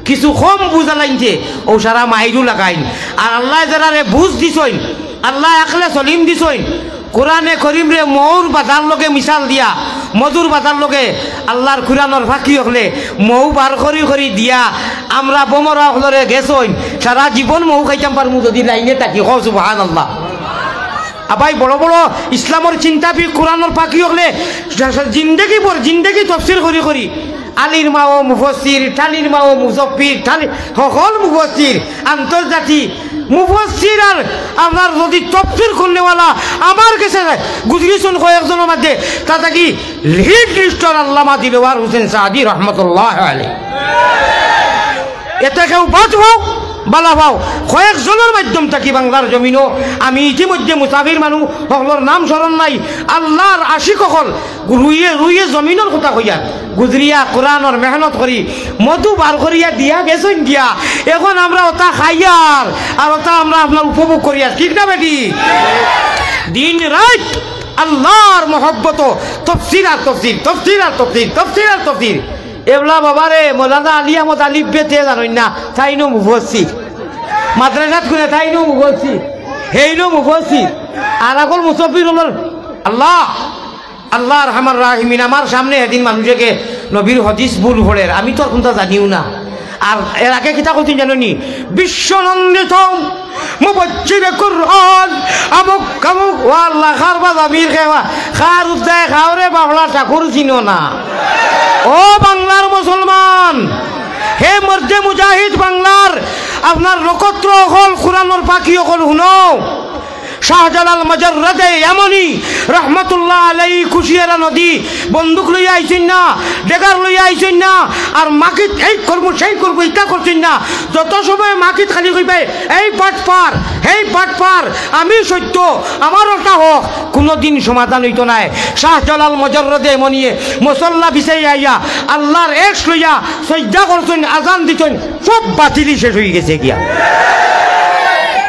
কিছু কম বুঝা লাইনছে, অউ সারা মাইরু লাগাইন। আর আল্লায় যারারে বুঝ দিছইন, আল্লায় আকলে সলিম দিছইন, কোরআনে করিমরে মৌর বাদার লগে মিসাল দিয়া, মধুর বাদার লগে আল্লার কোরআনর ফাকি অকলে মৌ বার করি করি দিয়া, আমরা বমরা অকলরে গেছইন, সারা জীবন মৌ খাইতাম পারমু যদি লাইনে থাকি। কও সুবহানাল্লাহ। আবাই বড় বড় ইসলামর চিন্তাবিদ, কোরআনর ফাকি অকলে জিন্দেগি ভর, জিন্দেগি তফসির করি করি, আলির মাও মুফাসসির, টালির মাও মুজফফির, টালি-, হকল মুফাসসির, আন্তর্জাতিক মুফাসসির আর আপনার যদি তফসির করনেওয়ালা আমার গেছে গুজরিছইন কয়েকজনর মধ্যে, তা থাকি হিট লিস্টর আল্লামা দিলওয়ার হোসেন সাদি রহমতুল্লাহ আলাইহি। এতে কেউ বাদ পাও, বালা পাও। কয়েকজনর মাধ্যম থাকি বাংলার জমিনো আমি ইতিমধ্যে মুসাফির মানুষ অকলর নাম স্মরণ নাই, আল্লার আশিক অকল রুইয়ে রুইয়ে জমিনর কথা কইয়া গুজরিয়া কোরআনর মেহনত করি মধু বার করিয়া দিয়া গেছইন গিয়া। এখন আমরা ওটা খাইয়ার আর ওটা আমরা আপনার উপভোগ করিয়ার, ঠিক না বেটি? দিন রাইত আল্লার মহব্বত, তফসির আর তফসির, তফসির আর তফসির, তফসির আর তফসির। এবলা বাবারে, মৌলানা আলী আহমদ আলিফ বে তে জানইন না, তাইনও মুফাসসির। মাদ্রাসাত কুনে তাইনও মুফাসসির, হেইনও মুফাসসির। আর আগর মুসব্বির অকলর আল্লাহ, আল্লাহ আরহামার রাহিমিন। আমার সামনে হেদিন মানুষে কে নবীর হাদিস ভুল পড়ের, আমি তো আর কুনটা জানিও না। আর এর আগে কিতা কইছইন জানো নি? বিশ্বনন্দিত মুফাসসিরে কুরআন, আমুক কামুক, ও আল্লাহ, কার বা জামির খেওয়া, কার উদ্দায় খাওরে বাবলা ঠাকুর চিনো না। ও বাংলার মুসলমান, হে মর্দে মুজাহিদ বাংলার, আপনার নক্ষত্র অকল, কোরআনর ফাকি অকল হুনো। শাহজালাল মজররদে ইয়ামনি রহমতুল্লাহ আলাইহি কুশিয়ারা নদী বন্দুক লইয়া আইছইন না, ডেগার লইয়া আইছইন না, আর মাকিত এই করমু, সেই করমু, ইটা করছইন না। যত সময় মাকিত খালি কইবে, "এই বাটপার, এই বাটপার, আমি সত্য, আমার ওটা হক", কুনুদিন সমাধান অইতো নায়। শাহজালাল মজররদে ইয়ামনিয়ে মুসল্লা বিছাইয়া আইয়া আল্লার এশ লইয়া সইজদা করছইন, আজান দিছইন, সব বাতিলি শেষ অইগেছে গিয়া।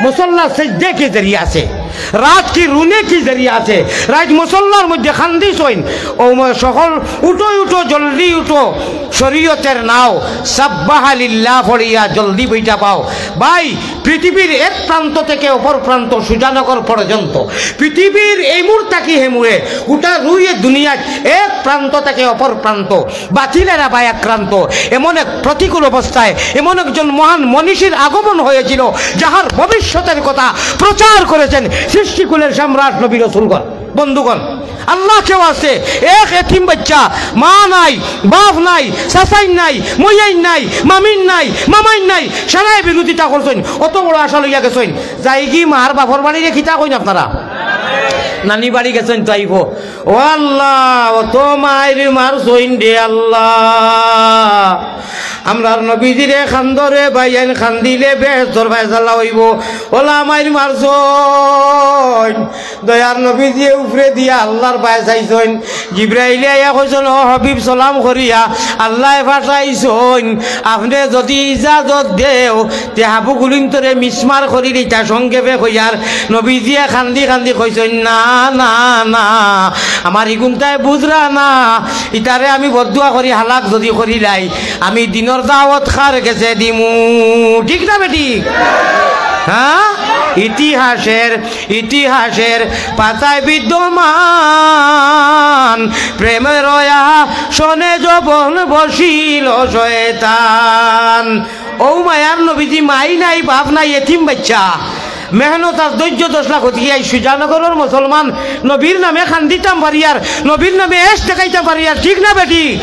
মুসল্লা সইজদে কে জরিয়া আছে, রাত কি রুনে কি জরিয়া আছে। রাইত মুসল্লার মধ্যে কান্দিছইন, ও ম-, সকল উঠো, উঠো, জলদি উঠো, শরীয়তের নাও, সাব্বাহা লিল্লাহ পড়িয়া জলদি বইটা পাও। ভাই, পৃথিবীর এক প্রান্ত থেকে অপর প্রান্ত, সুজানগর পর্যন্ত, পৃথিবীর এই মুর থাকি হে মুরে, গোটা রুইয়ে দুনিয়ার এক প্রান্ত থেকে অপর প্রান্ত বাতিলেরা ভাই আক্রান্ত। এমন এক প্রতিকূল অবস্থায় এমন একজন মহান মনীষীর আগমন হয়েছিল, যাহার ভবিষ্যতের কথা প্রচার করেছেন সৃষ্টিকুলের সম্রাট নবী রসুলগণ। বন্ধুগণ, আল্লাহ কেউ আছে, এক এতিম বাচ্চা, মা নাই, বাপ নাই, চাচাইন নাই, মইয়াইন নাই, মামিন নাই, মামাইন নাই, সারায় বিরোধিতা করছইন, অত বড় আশা লইয়া গেছইন, যাইগি মার বাপর বাড়িরে কিতা কইন আপনারা? নানি বাড়ি গেছইন তো আইবো। ও আল্লাহ, অত মাইর মারছইন রে আল্লাহ। আমরার নবীজিরে কান্দরে ভাইয়াইন, কান্দিলে বেহেস্তর ফয়সালা অইবো। অলা মাইর মারছইন। দয়ার নবীজিয়ে উপরে দিয়া আল্লার পায় চাইছইন। জিব্রাইলে আইয়া কইছইন, "ও হাবিব, সালাম করিয়া আল্লায় পাঠাইছইন, আপনে যদি ইজাজত দেও, তে হাবু গুলিন্তরে মিসমার করি দিতা।" সংক্ষেপে কইয়ার নবীজিয়ে কান্দি কান্দি কইছইন, "না, না, না, আমার ইগুন্তায় বুঝরা না, ইতারে আমি বদদুয়া করি হালাক যদি করিলাই, আমি দিনর দাওয়াত কার গেছে দিমু?" ঠিক না বেঠিক? হ্যাঁ, ইতিহাসের ইতিহাসের পাতায় বিদ্যমান, প্রেমের আসনে যবন বসিল শয়তান। ও মায়ার নবীজি, মাই নাই, বাপ নাই, এতিম বাচ্চা। মেহনত আর ধৈর্য দশ লাখ অধিকারী সুজানগরর মুসলমান, নবীর নামে খান্দিতাম পারিয়ার, নবীর নামে এশ দেখাইতাম পারিয়ার, ঠিক না বেটি?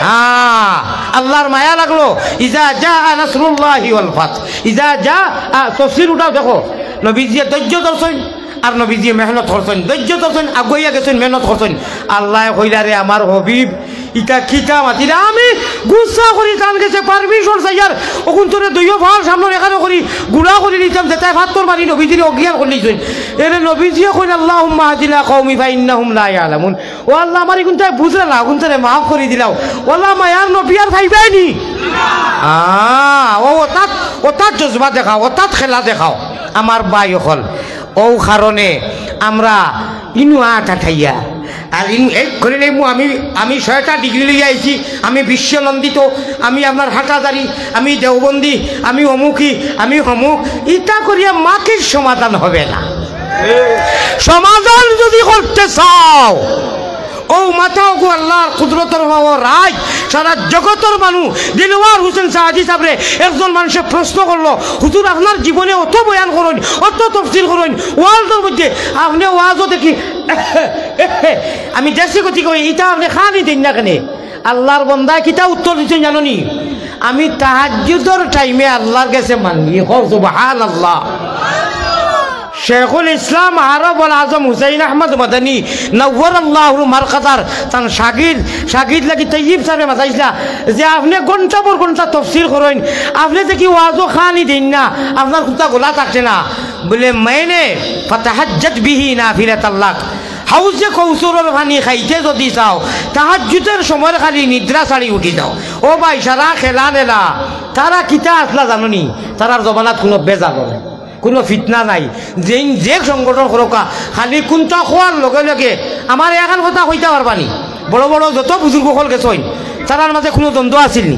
হ্যাঁ, আল্লাহর মায়া লাগলো। ইজা জা নাসরুল্লাহি ওয়াল ফাত, ইজা জা, আ, তফসির উঠাও দেখো, নবীজিয়ে ধৈর্য ধরছইন, আর নবীজিয়ে মেহনত করছইন, ধৈর্য ধরছইন, আগুয়াইয়া গেছইন, মেহনত করছইন। আল্লায় কইলা, "রে আমার হবিব, ইতা কিতা মাতিরা?" আমি গুসা করি তান গেছে পারমিশন চাইয়ার, অখন তোরে দুইও ফাল সামনে এখানো করি গুড়া করি নিতাম, যেতায় ফাত্তর মারি নবীজিরে অজ্ঞান করিলিছইন। এরে নবীজিয়ে কইন, "আল্লাহুম্মা হাদিনা কওমি ফাইন্নাহুম লা ইয়ালামুন।" ও আল্লাহ, আমার ইগুনতায় বুঝরা না, অগুনতারে মাফ করি দিলাও। ও আল্লাহ, মায়ার নবী আর পাইবায় নি? আ, ও, অতাত, অতাত জজবা দেখাও, অতাত খেলা দেখাও, আমার ভাই অকল। অউ কারণে আমরা ইনু আট আটাইয়া, আর ইনু এক করি লইমু, আমি, আমি ছয়টা ডিগ্রি লইয়া আইছি, আমি বিশ্বনন্দিত, আমি আপনার হাটাজারি, আমি দেওবন্দি, আমি অমুকি, আমি হমুক, ইতা করিয়া মাটির সমাধান হবে না। সমাধান যদি করতে চাও, অউ মাথা অগু আল্লাহর কুদরতর পাও রাইত, সারা জগতর মানুষ, দিলওয়ার হোসেন সাহাদি সাবরে একজন মানষে প্রশ্ন করলো, "হুজুর, আপনার জীবনে অত বয়ান করইন, অত তফসির করইন, ওয়াজর মধ্যে আপনে ওয়াজও দেখি, আমি দেশি গতি কই, ইতা আপনে খানি দেইন না কেনে?" আল্লাহর বন্দায় কিতা উত্তর দিছইন জানো নি? "আমি তাহাজ্জুদর টাইমে আল্লাহর গেছে মান্নি।" কও সুবহানাল্লাহ। শেখুল ইসলাম আরবুল আজম হুসাইন আহমদ মাদানী নওয়ারাল্লাহু মারকাদার তান শাগিদ, শাগিদ লাগি তৈয়ব সাবরে মাতাইছলা যে আপনে ঘন্টা পর ঘন্টা তফসির করইন, আপনে দেখি ওয়াজও খানি দেইন না, আপনার কুন্তা গলা থাকে না। বলে, "মাইনে ফাতাহাজ্জাত বিহি নাফিলাতাল লাক।" হাউজে কৌসরর পানি খাইতে যদি চাও, তাহাজ্জুদর সময় খালি নিদ্রা ছাড়ি উঠি যাও। ও ভাই, সারা খেলা নেলা, তারা কিতা আছলা জানো নি? তারার জমানাত কুনু বেজাল নাই, কুনু ফিতনা নাই। যেইন যে সংগঠন করউক্কা, খালি কুন্তা কওয়ার লগে লগে আমার এখান কথা কইতা পারবা নি? বড় বড় যত বুজুর্গ অকল গেছইন, তারার মাঝে কুনু দ্বন্দ্ব আছিল নি?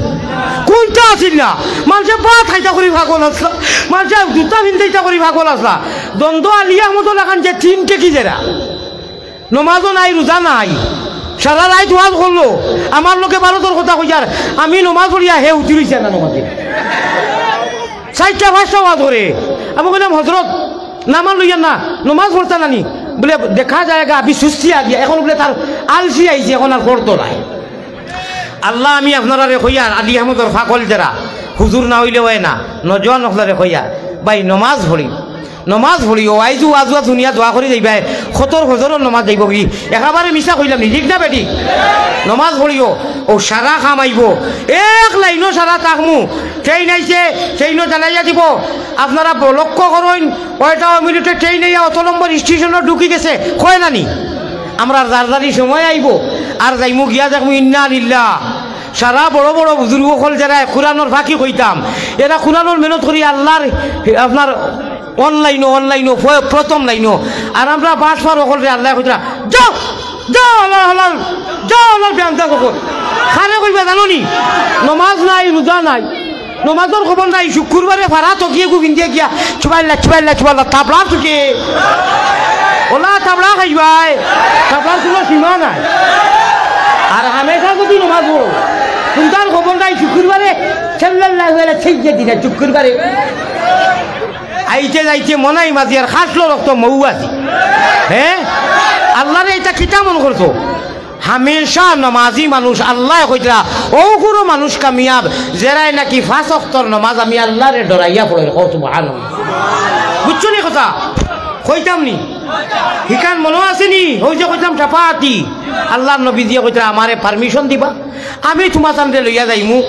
কুন্তা আছিল না। মানষে ভাত খাইতা করি পাগল আছলা, মানষে জুতা পিন্দাইতা করি পাগল আছলা। দ্বন্দ্ব আলী আহমদর লাখান যে তিন টেকি যেরা, নমাজও নাই, রোজা নাই, সারা রাইত ওয়াজ করলো, আমার লগে ভারতর কথা কইয়ার, আমি নমাজ পড়িয়া হে উঠি রইছে না নমাজে। চাইরটা পাঁচটা ওয়াজ করে। আমি কইলাম, "হজরত, নামাজ লইয়া না, নমাজ পড়তা না নি?" বলে, "দেখা যায়গা, আভি সুস্তি আ গিয়া।" এখন বলে তার আলসি আইছে, এখন আর পড়তো নায়। আল্লাহ, আমি আপনারারে কইয়ার, আলী আহমদর ফাকল যেরা, হুজুর না অইলে অয় না, নজওয়ান অকলরে কইয়ার, ভাই, নমাজ পড়ি, নমাজ পড়িও, আইজু আজুয়া দুনিয়া দোয়া করি যাইবায়, খতর ফজরর নমাজ যাইবো কি, একেবারে মিছা কইলাম নি, ঠিক না বেটি? নমাজ পড়িও, অউ সারা কাম আইবো, এক লাইনো সারা থাকমু, ট্রেইন আইছে, ট্রেইনো জানাইয়া দিবো, আপনারা ব-, লক্ষ্য করইন, কয়টা মিনিটে ট্রেইন আইয়া অত নম্বর স্টেশনো ঢুকি গেছে, কয় না নি? আমরার যার যারি সময় আইবো, আর যাইমু গিয়া দেখমু ইন্না লিল্লাহ। সারা বড় বড় বুজুর্গ অকল যেরা কুরআনর ফাকি কইতাম, এরা কুরআনর মেহনত করি আল্লাহর আপনার অনলাইনো, অনলাইনো, প্র-, প্রথম লাইনো। আর আমরা বাটপার অকলরে আল্লায় কইতরা, "যাও, যাও, আল্লাহ, আল্লাহ, যাও, আল্লাহর বেআন্দাজ অকল।" কারে কইবা জানো নি? নমাজ নাই, রোজা নাই, নমাজর খবর নাই, শুক্রবারে ফাড়া তকিয়া গু পিন্দিয়া গিয়া, "ছুবাইল্লা, ছুবাইল্লা, ছুবাইল্লা", তাবড়া চুকে। ওলা তাবড়া খাইবায়, তাবড়ার কুনু সীমা নাই। আর হামেশা যদি নমাজ পড়ো, কুন্তার খবর নাই, শুক্রবারে, সাল্লাল্লাহু আলা সাইয়্যিদিনা, শুক্রবারে। আইতে যাইতে মনাই মাঝি আর খাসলো রক্ত মৌ আছি। হ্যাঁ? আল্লাহরে ইটা কিতা মনো করছো? হামেশা নমাজি মানুষ, আল্লায় কইতরা, "অউ কুনু মানুষ কামিয়াব, যেরায় নাকি পাঁচ ওয়াক্তর নমাজ আমি আল্লাহরে ডরাইয়া পড়ইন।" কও সুবহানাল্লাহ। বুঝছো নি কথা? কইতাম নি? হিখান মনো আছে নি? অউ যে কইতাম শাফাআতি। আল্লাহর নবীজিয়ে কইতরা, "আমারে permission দিবা, আমি তুমাতানরে লইয়া যাইমু।"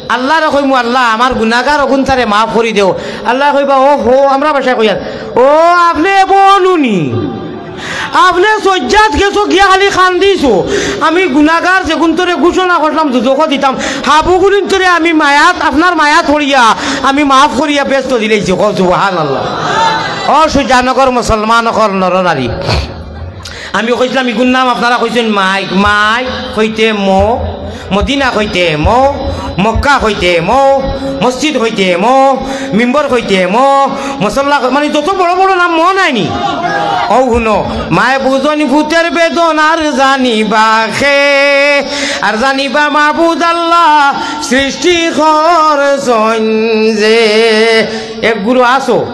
আল্লাহরে কইমু, "আল্লাহ, আমার গুনাগার অগুনতারে মাফ করি দেও।" আল্লায় কইবা, "ও হো", আমরা ভাষায় কইয়ার, "ও, আপনে বনুনি, আপনে সজ্জাত গেছো গিয়া খালি কান্দিছো। আমি গুনাগার যেগুনতরে ঘোষণা করলাম দুজখো দিতাম, হাবুগুলিনতরে আমি মায়াত, আপনার মায়াত পড়িয়া আমি মাফ করিয়া বেহেস্তো দিলাইছি।" কও সুবহানাল্লাহ। ও সুজানগর মুসলমান অকল নরনারী, আমি কইছলাম, ইগুর নাম আপনারা কইছইন মাইক, মাইক কইতে মো, মদিনা কইতে মো, মক্কা কইতে মো, মসজিদ কইতে মো, মিম্বর কইতে মো, মুসল্লা কই-, মানে যত বড় বড় নাম মো নায় নি? অউ হুনো, মায় বুঝইন ফুতের বেদনা আর জানিবা খে, আর জানিবা মাবুদ আল্লাহ সৃষ্টি করছইন যে। এক গুরু আছো,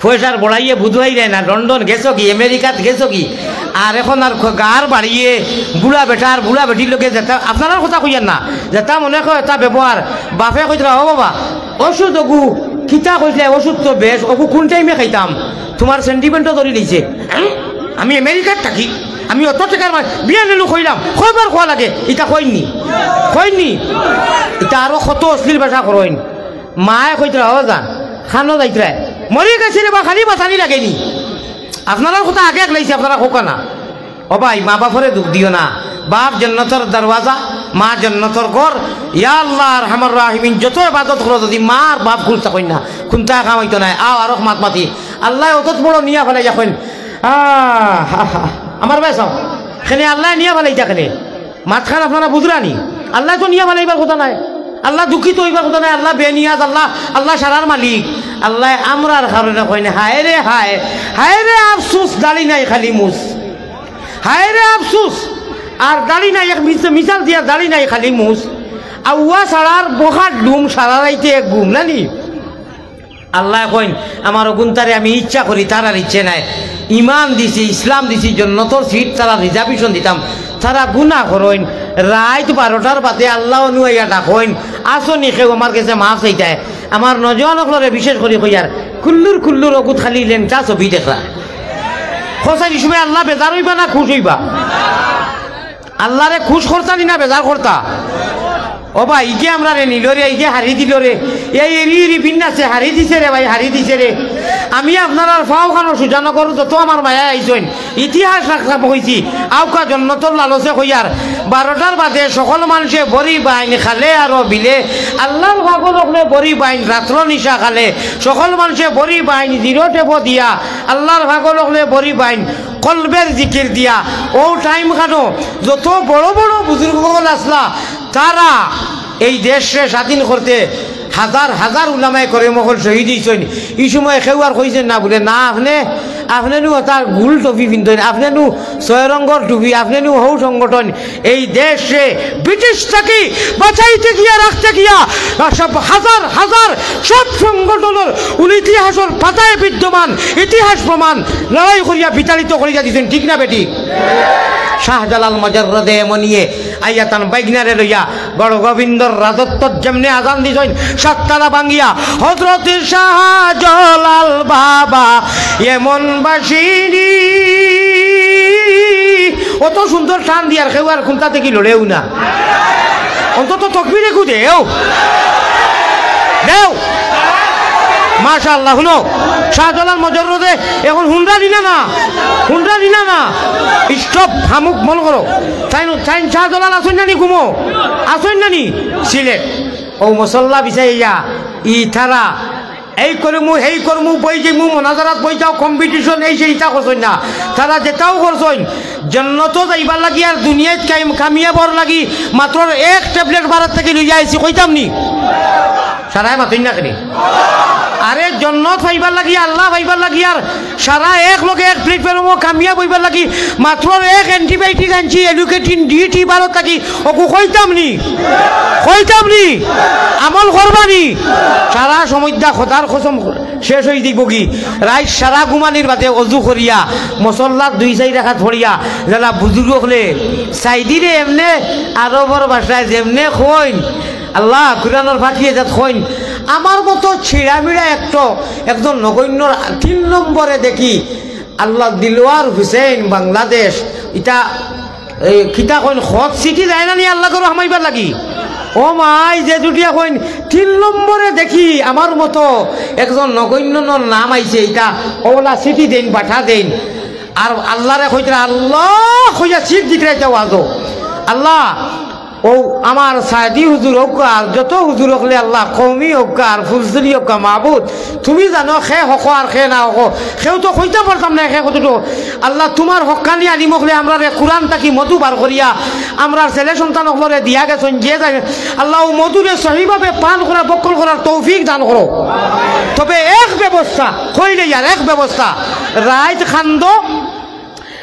পয়সার বড়াইয়ে বুঝাই দেয় না, লন্ডন গেছো কি, আমেরিকাত গেছো কি? আর এখন আর খ-, গার বাড়িয়ে বুড়া বেটার বুড়া বেটির লগে যেতা, আপনারার কথা কইয়ার না, যেতা মনে কয় তা ব্যবহার। বাপে কইতরা, "ও বাবা, ওষুধ ওগু কিতা কইছলায়, ওষুধ তো বেশ, ওগু কোন টাইমে খাইতাম?" তুমার সেন্টিমেন্টও ধরি লইছে। হুম? আমি আমেরিকাত থাকি, আমি অত টেকার মাল, বিয়া নিলু কইলাম, কয়বার কওয়া লাগে? ইতা কইননি, কইননি। ইতা আরো কত অশ্লীল ভাষা করইন। মায়ে কইতরা, "ও জান, খানো যাইতরায়, মরি গেছি রে বা, খালি বাতানি লাগেনি।" আপনারার কথা আগে এক লাইছে, আপনারা কউক্কা না। ও ভাই, মা বাপরে দুখ দিও না। বাপ জন্নতর দরওয়াজা, মা জন্নতর ঘর। ইয়া আল্লাহ আরহামার রাহিমিন, যত ইবাদত করো, যদি মা আর বাপ খুশ থাকইন না, কুন্তা কাম অইতো নায়। আও, আরক মাত মাতি। আল্লায় অত বড় নিয়া ফালাইয়া কইন, আহ, হা, হা। আমার ভাই সাব, কেনে আল্লায় নিয়া ফালাইতা কেনে? মাতখান আপনারা বুঝরা নি? আল্লায় তো নিয়া ফালাইবার কথা নায়, আল্লাহ দুঃখিত অইবার কথা নায়, আল্লাহ বেনিয়াজ, আল্লাহ, আল্লাহ সারার মালিক। আল্লায় আমরার কারণে কইন, "হায় রে হায়, হায় রে আফসুস, দাড়ি নাই খালি মুছ। হায় রে আফসুস, আর দাড়ি নাই, এক মিস-, মিসাল দিয়া দাড়ি নাই খালি মুছ। আউয়া সারার বখার ডুম, সারা রাইতে এক ঘুম", না নি? আল্লায় কইন, "আমার অগুনতারে আমি ইচ্ছা করি, তারার ইচ্ছে নায়। ইমান দিছি, ইসলাম দিছি, জন্নতর সিট তারার রিজার্ভেশন দিতাম। তারা গুনা করইন, রাইত বারোটার বাদে আল্লাহ অনু আইয়া ডাকইন, 'আছো নি কেউ আমার গেছে মাফ চাইতায়?'" আমার নওজোয়ান অকলরে বিশেষ করি কইয়ার, কুল্লুর কুল্লুর অগুত খালি লেংটা ছবি দেখরা। কও চাইন, ই সময় আল্লাহ বেজার অইবা না খুশ অইবা? আল্লারে খুশ করতা নি না বেজার করতা? ও ভাই, ইগে আমরারে নিলো রে, ইগে হারি দিলো রে, এই এরি এরি বিন্যাসে হারি দিছে রে ভাই, হারি দিছে রে। আমি আপনারার ফাও খানো সুজানগর যত আমার মায়া আইছইন, ইতিহাস রাখতাম কইছি, আউক্কা জন্নতর লালচে কইয়ার, বারোটার বাদে সকল মানষে বড়ি বাইন খালে আরো বিলে, আল্লাহর পাগল অকলে বড়ি বাইন রাত্র নিশা খালে, সকল মানষে বড়ি বাইন জিরো টেপো দিয়া, আল্লাহর পাগল অকলে বড়ি বাইন কলবের জিকির দিয়া। ও টাইম খানো যত বড় বড় বুজুর্গ অকল আছলা, তারা এই দেশরে স্বাধীন করতে হাজার হাজার উলামায়ে কেরাম অকল শহীদ অইছইন। ই সময় কেউ আর কইছইন না বুলে, "না, আপনে, আপনে নু অতা গুল টুপি পিনতইন, আপনে নু ছয় রঙ্গর টুপি, আপনে নু হউ সংগঠন।" এই দেশরে ব্রিটিশ থাকি বাঁচাইতে গিয়া, রাখতে গিয়া, সব হাজার হাজার সব সংগঠনর উল ইতিহাসর পাতায় বিদ্যমান, ইতিহাস প্রমাণ, লড়াই করিয়া বিতাড়িত করিয়া দিছইন, ঠিক না বেঠিক? শাহজালাল মজররদে এমনিয়ে আইয়া তান বাইগনারে লইয়া গৌর গোবিন্দর রাজত্বত যেমনে আজান দিছইন, সাততারা ভাঙ্গিয়া, "হযরত শাহজালাল বাবা এমন বাসিনী।" অত সুন্দর টান দিয়ার কেউ আর কুন্তা থাকি লড়েউ না। অন্তত তকবির একু দেও, দেও। মাশাআল্লাহ, হুনো, শাহজালাল মজররদে এখন হুনরা নি না, না? হুনরা নি না, না? স্টপ, হামুক বন্ধ করো। তাইন, তাইন শাহজালাল আছইন না নি ঘুমো? আছইন না নি? সিলেট। ও মুসল্লা বিছাইয়া, ই তারা, এই করমু, হেই করমু, বই যাইমু, মোনাজারাত বই যাও, কম্পিটিশন, এই সেই ইতা করছইন না। তারা যেতাও করছইন, জন্নতো যাইবার লাগি আর দুনিয়াত কায়েম কামিয়াব অওয়ার লাগি মাত্র এক ট্যাবলেট বারাত থাকি লইয়া আইছি, কইতাম নি? সারায় মাতইন না কেনে? আরে, জন্নত পাইবার লাগি, আল্লাহ পাইবার লাগি আর সারা এক লগে এক প্ল্যাটফর্মো কামিয়াব অইবার লাগি মাত্র এক অ্যান্টিবায়োটিক আনছি, এলুকেটিন ডিটি বারাত থাকি, অগু কইতাম নি? কইতাম নি? আমল করবা নি? সারা সময়টা খোদার কসম শেষ অই যাইবগি। রাইত সারা ঘুমানির বাদে অজু করিয়া, মুসল্লাত দুই চাইর রাকাত পড়িয়া, যেলা বুজুর্গ অকলে, সাইদিরে এমনে আরবর ভাষায় যেমনে কইন, আল্লাহ, কুরআনর পাখি এজাত কইন, আমার মতো ছিড়ামিড়া একটো, একজন নগণ্য তিন নম্বরে দেখি, আল্লাহ দিলওয়ার হুসেন বাংলাদেশ, ইতা, এ, কিতা কইন, খত চিঠি যায় না নি আল্লাহ ঘরো হামাইবার লাগি? ও মাই, যে জুটিয়া কইন, তিন নম্বরে দেখি আমার মতো একজন নগণ্যর নাম আইছে, ইতা অলা চিঠি দেইন, পাঠা দেইন। আর আল্লাহরে কইতরা, "আল্লাহ" কইয়া চির দিতরা ইতা ওয়াজো। আল্লাহ, ও আমার সাইদি হুজুর অউক্কা, আর যত হুজুর অকলে আল্লাহ, কওমি অউক্কা, আর ফুলতলি অউক্কা, মাবুদ, তুমি জানো কে হক আর কে না হক, কেউ তো কইতা পারতাম না কে কতটুকু। আল্লাহ, তুমার হক্কানি আলিম অকলে আমরারে কুরআন থাকি মধু বার করিয়া, আমরার ছেলে সন্তান অকলরে দিয়া গেছইন, যে যায়, আল্লাহ, ও মধুরে সহিভাবে পান করা, ভক্ষণ করার তৌফিক দান করো। তবে এক ব্যবস্থা, কইলে ইয়ার এক ব্যবস্থা, রাইত কান্দো,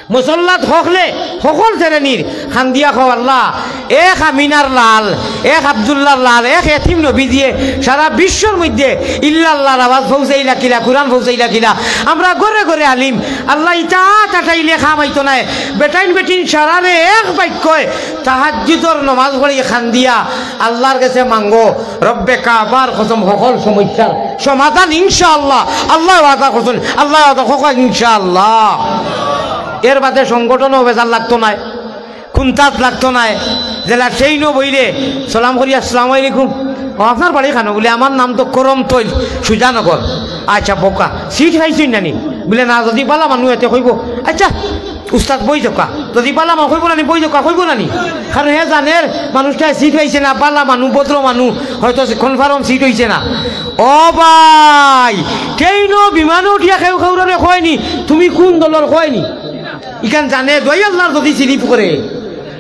মুসল্লাত হকলে, হকল শ্রেণীর খান্দিয়া কও আল্লাহ, এক আমিনার লাল, এক আব্দুল্লাহর লাল, এক এতিম নবীজিয়ে সারা বিশ্বর মধ্যে ইল্লাল্লাহর আওয়াজ পৌঁছাইলা কিলা, কুরআন পৌঁছাইলা কিলা। আমরা ঘরে ঘরে আলিম, আল্লাহ ইতা তাটাইলে খাম আইতো নায়। বেটাইন বেটিন সারারে এক বাক্যে তাহাজ্জুদর নমাজ পড়ি খান্দিয়া আল্লাহর গেছে মাঙ্গো। রব্বে কাবার কসম, হকল সমস্যার সমাধান ইনশাআল্লাহ। আল্লায় ওয়াদা করছইন, আল্লায় ওয়াদা করছইন ইনশাআল্লাহ। এর বাদে সংগঠনও বেজার লাগতো নায়, কুন্তাত লাগতো নায়। জেলা ট্রেইনও বইলে সালাম করি, "আসসালামু আলাইকুম।" "ও, আপনার বাড়ি কানো?" বলে, "আমার নাম তো করমতৈল, সুজানগর।" "আচ্ছা, বউক্কা, সিট পাইছইন না নি?" বলে, "না, যদি বালা মানুষ এতে কইবো।" "আচ্ছা, উস্তাদ বই যাউক্কা, যদি বালা মানুষ কইবো না নি, বই যাউক্কা, কইবো না নি?" কারণ হে জানের মানুষটায় সিট পাইছে না, বালা মানুষ, ভদ্র মানুষ, হয়তো সে কনফার্ম সিট অইছে না। ও ভাই, ট্রেইনও বিমানও উঠিয়া কেউ কেউরে কয়নি, "তুমি কুন দলর?" কয়নি। ইখান জানে দোয়াই আল্লাহর যদি স্লিপ করে।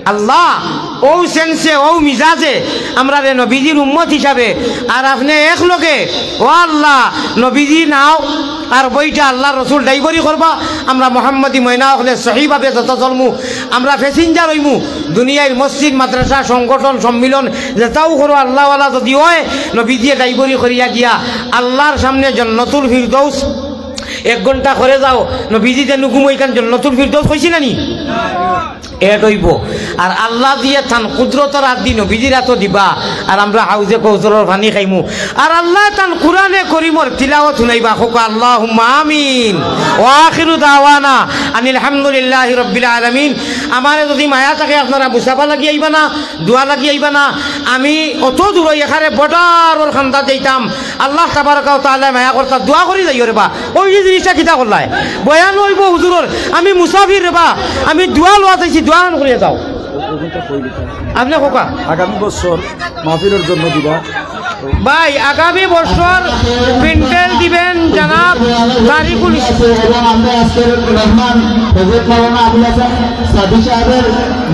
আল্লাহ, অউ সেন্সে, অউ মিজাজে আমরারে নবীজির উম্মত হিসাবে আর আপনে এক লগে, ও আল্লাহ, নবীজি নাও আর বইটা আল্লাহর রসুল ড্রাইভারি করবা, আমরা মোহাম্মদী ময়না অকলে সহিভাবে যত চলমু, আমরা প্যাসেঞ্জার অইমু, দুনিয়ার মসজিদ, মাদ্রাসা, সংগঠন, সম্মিলন, যেটাও করো আল্লাহওয়ালা যদি অয়, নবীজিয়ে ড্রাইভারি করিয়া গিয়া আল্লাহর সামনে জন্নতুল ফিরদৌস এক ঘন্টা করে যাও, নবীজি যে নুকুম ওইখান জন্নতুল ফিরদৌস কইছি না নি? এড অইবো। আর আল্লাহ দিয়ে তান কুদরতর হাত দি নবীজির হাতো দিবা, আর আমরা হাউজে কৌসরর পানি খাইমু। আর আল্লাহ তান কুরআনে করিমর তিলাওয়াত হুনাইবা। কউক্কা আল্লাহুম্মা আমিন। ওয়া আখিরু দাওয়ানা আনিল হামদুলিল্লাহি রাব্বিল আলামিন। আমারে যদি মায়া থাকে আপনারা মুসাফা লাগি আইবা না, দোয়া লাগি আইবা না। আমি অত দূর অই এখানে বর্ডারর খান্দাত যাইতাম, আল্লাহ তাবারাকা ওয়া তাআলা মায়া করতা, দোয়া করি যাইও রে বা। ওই যে জিনিসটা কিতা করলায়? বয়ান অইবো হুজুরর, আমি মুসাফির রে বা, আমি দোয়া লওয়া চাইছি, দোয়া খান করিয়া যাও। আপনে কউক্কা। আগামী বছর মাহফিলর জন্য দিবা। ভাই, আগামী বছর প্যান্ডেল দিবেন জনাব তারিকুল ইস- এবং আমরা আজকের মেহমান হযরত মাওলানা আবুল হাসান সাদি সাহেবের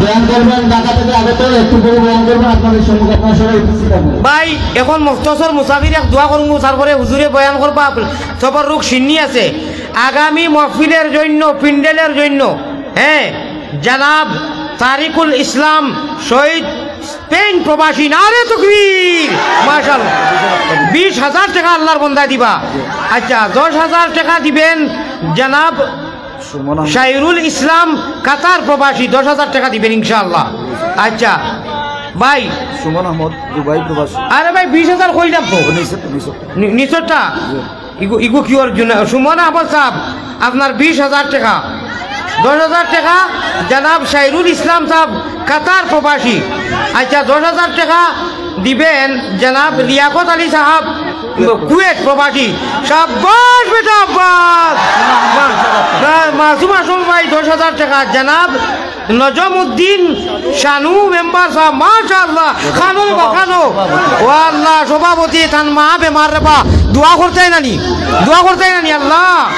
বয়ান করবেন, ঢাকা থেকে আগত একটু পরে বয়ান করবেন, আপনাদের সম্মুখে আপনারা সবাই উপস্থিত থাকবেন। ভাই, এখন মুখতসর মুসাফির এক দোয়া করমু, তারপরে হুজুরে বয়ান করবা। তবররুক শিন্নি আছে। আগামী মাহফিলর জন্য, প্যান্ডেলর জন্য, হ্যাঁ, জনাব তারিকুল ইসলাম শহীদ স্পেন প্রবাসী, নারে তকবীর, মাশাআল্লাহ। বিশ হাজার টেকা আল্লাহর বন্দায় দিবা। আচ্ছা, দশ হাজার টেকা দিবেন জনাব সুমন আহমদ। শাহিরুল ইসলাম কাতার প্রবাসী, দশ হাজার টেকা দিবেন ইনশাআল্লাহ। আচ্ছা ভাই। সুমন আহমদ দুবাই প্রবাসী। আরে ভাই, বিশ হাজার কইলাম তো। নিচে, নিচে। নি-, নিচেরটা? জি। ইগু, ইগু কি অর্জুন? সুমন আহমদ সাহেব, আপনার বিশ হাজার টেকা। দশ হাজার টেকা জনাব শাহিরুল ইসলাম সাহেব, কাতার প্রবাসী। আচ্ছা, দশ হাজার টেকা দিবেন জনাব লিয়াকত আলী সাহেব, কুয়েত প্রবাসী। সাব্বাস বেটা, আব্বাস। মা-, মা-, মাসুম আসল ভাই, দশ হাজার টেকা। জনাব নজমউদ্দিন শানু মেম্বার সাহেব, মাশাআল্লাহ, খানো বা খানো। ও আল্লাহ, সভাপতি তান মা বেমার রে বা, দোয়া করতায় না নি, দোয়া করতায় না নি আল্লাহ।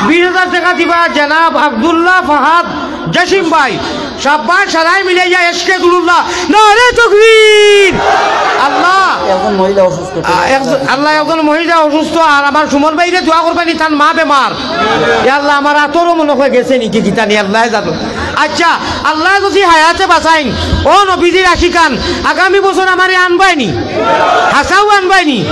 বিশ হাজার টেকা দিবা জনাব আব্দুল্লাহ ফাহাদ জসিম ভাই, সাব্বাস, সারাই মিলাইয়া এসকে দুলুল্লাহ, নারে তকবীর। আল্লাহ। একজন মহিলা অসুস্থ। আ, একজন, আল্লাহ, একজন মহিলা অসুস্থ, আর আমার সুমন ভাইরে দোয়া করবা নি, তান মা বেমার। ইয়া আল্লাহ, আমার আতরও মনে হয় গেছে নি, কি কিতা নি, আল্লাহ জানো। আচ্ছা, আল্লাহ যদি হায়াতে বাঁচাইন, ও নবীজির আশিকান, আগামী বছর আমারে আনবায় নি, হাছাউ আনবায় নি।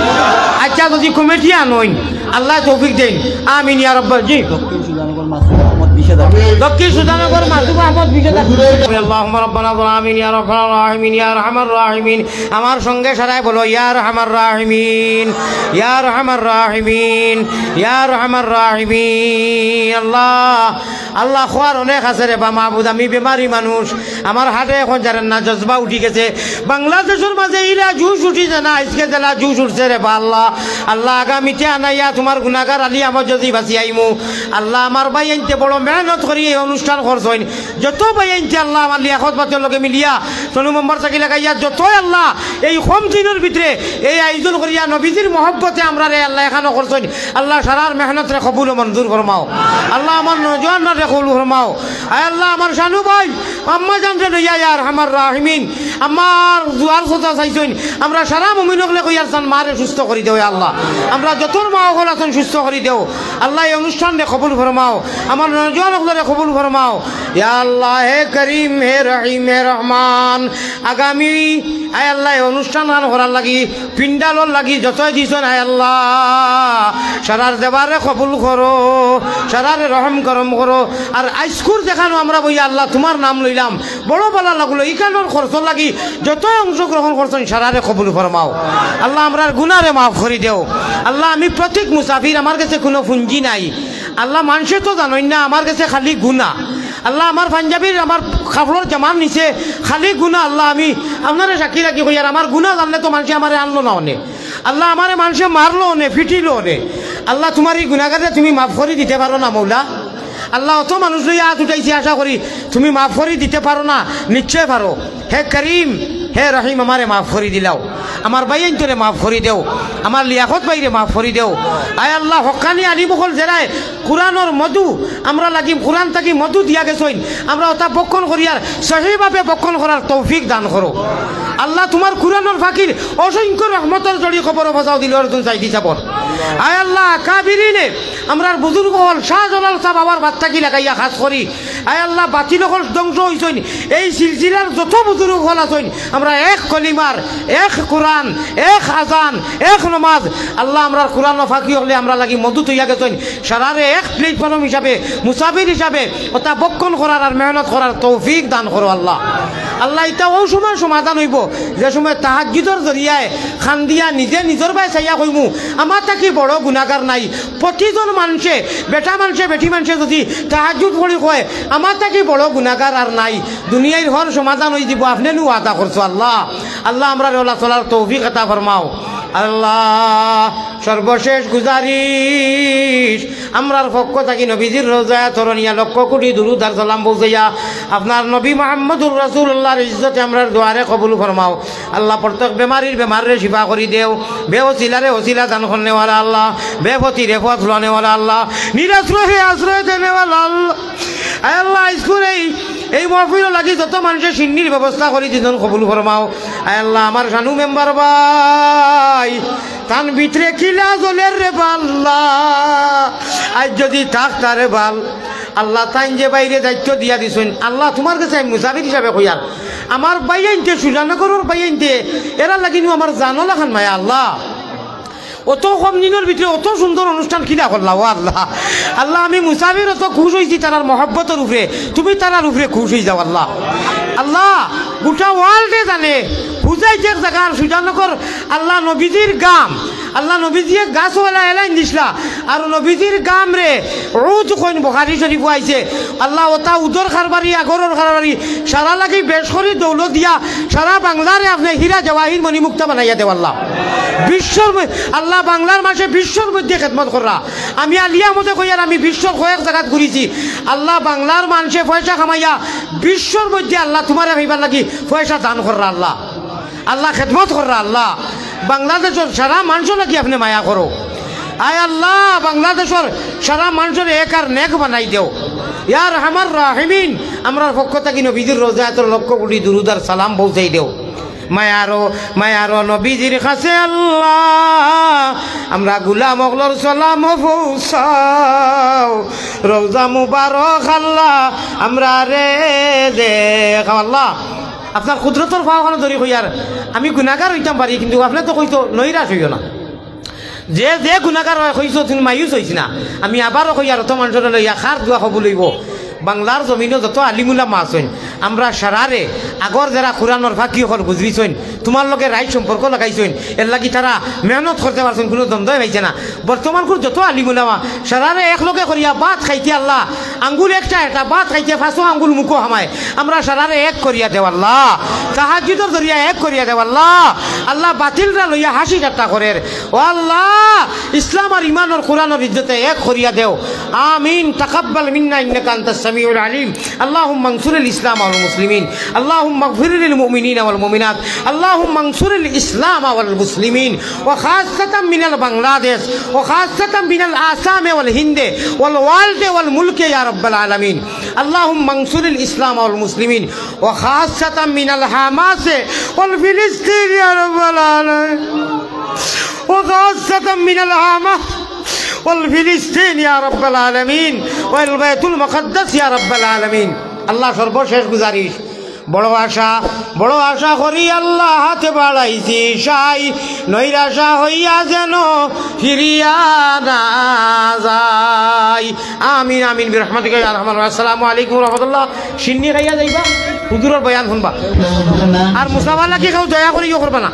আচ্ছা, যদি কমিটি আনইন, আল্লাহ তৌফিক দেইন, আমিন ইয়া রব্বাল। জি। দক্ষিণ সুজানগর মাসুম আহমদ বিশ হাজার। দক্ষিণ সুজানগর মাসুম আহমদ বিশ হাজার। اللهم ربنا ظلمنا، آمين يا رب العالمين، يا أرحم الراحمين। আমার সঙ্গে সারাই বলো, ইয়া আরহামার রাহিমিন, ইয়া আরহামার রাহিমিন, ইয়া আরহামার রাহিমিন। আল্লাহ, আল্লাহ, খোয়ার অনেক আছে রে বা মাবুদ, আমি বেমারি মানুষ, আমার হার্টে এখন জানেন না, জজবা উঠি গেছে। বাংলাদেশর মাঝে ইলা জুশ উঠি যায় না, আজকে জেলা জুশ উঠছে রে বা আল্লাহ। আল্লাহ, আগামীতে আনাইয়া তোমার গুনাগার আলী আহমদ যদি বাঁচি আইমু। আল্লাহ, আমার ভাইয়াইন্তে বড় মেহনত করি এই অনুষ্ঠান করছইন। যত ভাইয়াইন্তে আল্লাহ আমার লিয়াকত বাতের লগে মিলিয়া, তনু মেম্বার থাকি লাগাইয়া যতই আল্লাহ এই কম দিনর ভিতরে এই আয়োজন করিয়া নবীজির মহব্বতে আমরারে আল্লাহ এখানো করছইন। আল্লাহ সারার মেহনতরে কবুল ও মঞ্জুর ফরমাও। আল্লাহ আমার নওজোয়ানরে কবুল ফরমাও। আয় আল্লাহ আমার শানু ভাই, আম্মা জানরে লইয়া ইয়া আরহামার রাহিমিন, আমার দুয়ার সদা চাইছইন। আমরা সারা মুমিন অকলে কইয়ার চান মারে সুস্থ করি দেও ইয়া আল্লাহ। আমরা যতর মা অকল আছইন সুস্থ করি দেও। আল্লাহ এই অনুষ্ঠানরে কবুল ফরমাও। আমার নওজোয়ান অকলরে কবুল ফরমাও। ইয়া আল্লাহ, হে করিম, হে রহিম, হে রহমান, আগামী, আয় আল্লাহ, এই অনুষ্ঠান খান করার লাগি, পিন্ডালর লাগি যতয় দিছইন, আয় আল্লাহ, সারার দেবারে কবুল করো, সারারে রহম করম করো। আর আইজকুর যেখানো আমরা বইয়া আল্লাহ তুমার নাম লইলাম, বড় ভালা লাগলো। ইখানোর খরচর লাগি যতয় অংশগ্রহণ করছইন, সারারে কবুল ফরমাও। আল্লাহ, আমরার গুনারে মাফ করি দেও। আল্লাহ, আমি প্রতীক মুসাফির, আমার গেছে কুনু পুঞ্জি নাই। আল্লাহ, মানষে তো জানইন না, আমার গেছে খালি গুনা। আল্লাহ, আমার পাঞ্জাবির, আমার কাপড়র জামার নিচে খালি গুনা। আল্লাহ, আমি আপনারে সাক্ষী রাখি কইয়ার, আমার গুনা জানলে তো মানষে আমারে আনলো না অনে। আল্লাহ, আমারে মানষে মারলো অনে, ফিটিলো অনে। আল্লাহ, তুমার ই গুনাগাররে তুমি মাফ করি দিতে পারো না মৌলা? আল্লাহ, অত মানুষ লইয়া আত উঠাইছি, আশা করি তুমি মাফ করি দিতে পারো না, নিশ্চয় পারো। হে করিম, হে রহিম, আমারে মাফ করি দিলাও, আমার ভাইয়াইন্তরে মাফ করি দেও, আমার লিয়াকত ভাইরে মাফ করি দেও। আয় আল্লাহ, হক্কানি আলিম অকল যেরায় কুরআনর মধু, আমরা লাগি কুরআন থাকি মধু দিয়া গেছইন, আমরা অতা বক্ষণ করিয়ার সহিভাবে বক্ষণ করার তৌফিক দান করো। আল্লাহ, তুমার কুরআনর ফাকির অসংখ্য রহমতর জড়ি কবরো ফসাও দিল অর্জুন সাইদি সাবর। আয় আল্লাহ, কাবিরিনে, আমরার বুজুর্গ অকল শাহজালাল সাব আবার বাদ থাকি লাগাইয়া খাস করি। আয় আল্লাহ, বাতিল অকল ধ্বংস অইছইন। এই সিলসিলার যত বুজুর্গ অকল আছইন, আমরা এক কলিমার, এক কুরআন, এক আজান, এক নমাজ। আল্লাহ, আমরার কুরআন ও ফাকি অকলে আমরা লাগি মধু তইয়া গেছইন। সারারে এক প্ল্যাটফর্ম হিসাবে, মুসাফির হিসাবে, অতা বক্ষণ করার আর মেহনত করার তৌফিক দান করো আল্লাহ। আল্লাহ, ইটা অউ সময় সমাধান অইবো, যে সময় তাহাজ্জুদর জরিয়ায় খান্দিয়া নিজে নিজর বায় চাইয়া কইমু, আমার থাকি বড় গুনাগার নাই। প্রতিজন মানষে, বেটা মানষে, বেটি মানষে যুদি তাহাজ্জুদ পড়ি কয়, আমার থাকি বড় গুনাগার আর নাই। দুনিয়ার হর সমাধান অই দিবো, আপনে নু ওয়াদা করছো আল্লাহ। আল্লাহ, আমরারে অলা চলার তৌফিক আতা ফরমাও। আল্লাহ, সর্বশেষ গুজারিশ, আমরার পক্ষ থাকি নবীজির রওজায় তরনিয়া লক্ষ কোটি দুরুদ আর সালাম পৌঁছাইয়া আপনার নবী মুহাম্মদুর রাসূলুল্লাহর ইজ্জতে আমরার দোয়ারে কবুল ফরমাও। আল্লাহ, প্রত্যেক বেমারির বেমাররে শিফা করি দেও, বেওসিলারে ওসিলা দান করনেওয়ালা আল্লাহ, বেপথিরে পথ লনেওয়ালা আল্লাহ, নিরাশ্রয়রে আশ্রয় দেনেওয়ালা আল্লাহ। আয় আল্লাহ, আইজকুর এই, এই মহফিলর লাগি যত মানষে শিন্নির ব্যবস্থা করি দিছইন, কবুল ফরমাও। আয় আল্লাহ, আমার শানু মেম্বার ভাই, তান ভিতরে কিলা জ্বলের রে বা আল্লাহ, আইজ যুদি থাকতা রে বা আল্লাহ, তাইন যে বাইরে দায়িত্ব দিয়া দিছইন, আল্লাহ, তুমার গেছে আমি মুসাফির হিসাবে কইয়ার, আমার ভাইয়াইন্তে, সুজানগরর ভাইয়াইন্তে, এরার লাগি নু আমার জানর লাখান মায়া আল্লাহ। অত কম দিনর ভিতরে অত সুন্দর অনুষ্ঠান কিলা করলা, ও আল্লাহ। আল্লাহ, আমি মুসাফির অত খুশ অইছি তারার মহব্বতর উপরে, তুমি তারার উপরে খুশ অই যাও আল্লাহ। আল্লাহ, গোটা ওয়ার্ল্ডে জানে, হুজাইফার জাগা আর সুজানগর, আল্লাহ, নবীজির গাম, আল্লাহ, নবীজিয়ে গাছওয়ালা এলাইন দিছলা, আর নবীজির গামরে উদ কইন বুখারী শরীফো আইছে। আল্লাহ, অতা উদর কারবারি, আগরর কারবারি, সারা লাগি বেশ করি দৌলত দিয়া, সারা বাংলারে আপনে হীরা জওয়াহির মণিমুক্তা বানাইয়া দেও আল্লাহ। বিশ্বর ম-, আল্লাহ, বাংলার মানষে বিশ্বর মধ্যে খেদমত কররা। আমি আলী আহমদে কইয়ার, আমি বিশ্বর কয়েক জাগাত ঘুরিছি। আল্লাহ, বাংলার মানষে পয়সা কামাইয়া বিশ্বর মধ্যে আল্লাহ তুমারে পাইবার লাগি পয়সা দান কররা আল্লাহ। আল্লাহ, খেদমত কররা আল্লাহ। বাংলাদেশর সারা মানষর লাগি আপনে মায়া করো। আয় আল্লাহ, বাংলাদেশর সারা মানষরে এক আর নেক বানাই দেও। ইয়া আরহামার রাহিমিন, আমরার পক্ষ থাকি নবীজির রওজায় তর লক্ষ কোটি দুরুদ আর সালাম পৌঁছাই দেও। মায়ারো, মায়ারো নবীজির কাছে আল্লাহ, আমরা গুলাম অকলর সালাম পৌঁছাও। রওজা মুবারক আল্লাহ, আমরারে দেখাও আল্লাহ। আপনার কুদরতর পাও খানো ধরি কইয়ার, আমি গুনাগার অইতাম পারি, কিন্তু আপনে তো কইতো নৈরাশ অইও না। যে যে গুনাগার অয় কইছো, তুমি মায়ুস অইছ না। আমি আবারও কইয়ার, অত মানষরে লইয়া কার দোয়া কবুল অইবো? বাংলার জমিনো যত আলিম উলামা আছইন, আমরা সারারে, আগর যেরা কুরআনর ফাকি অকল গুজরিছইন, তুমার লগে রাইট সম্পর্ক লাগাইছইন, এরলাগি তারা মেহনত করতে পারছইন, কুনু দ্বন্দ্বই পাইছে না। বর্তমানকুর যত আলিম উলামা, সারারে একলগে করিয়া ভাত খাইতে আল্লাহ, আঙ্গুল একটা একটা ভাত খাইতে পাঁচও আঙ্গুল মুখো হামায়, আমরা সারারে এক করিয়া দেও আল্লাহ। তাহাজ্জুদর জরিয়া এক করিয়া দেও আল্লাহ। আল্লাহ, বাতিলরা লইয়া হাসি ঠাট্টা করের, ও আল্লাহ, ইসলাম আর ইমানর কুরআনর ইজ্জতে এক করিয়া দেও। আমিন। তাকাব্বাল মিন্না ইন্নাকা আনতাস সামিউল আলিম। اللهم انصر الإسلام والمسلمين، اللهم اغفر للمؤمنين والمؤمنات، اللهم انصر الإسلام والمسلمين، وخاصة من البنغلاديش، وخاصة من الآسام والهند والوالد والملك يا رب العالمين. اللهم انصر الإسلام والمسلمين، وخاصة من الحماس والفلسطين يا رب العالمين، وخاصة من الحماس والفلسطين يا رب العالمين، والبيت المقدس يا رب العالمين. আল্লাহ, সর্বশেষ গুজারিশ, বড় আশা, বড় আশা করি আল্লাহ হাতে বাড়াইছি সাই, নৈরাশা হইয়া যেন ফিরিয়া না যাই। আমিন, আমিন, বিরহমাতিকা ইয়া আরহামার রাহিমিন। আসসালামু আলাইকুম ওয়া রাহমাতুল্লাহ। শিন্নি খাইয়া যাইবা, হুজুরর বয়ান শুনবা। আর মুসাফা লাগি কেউ দয়া করি ইয়ে করবা না।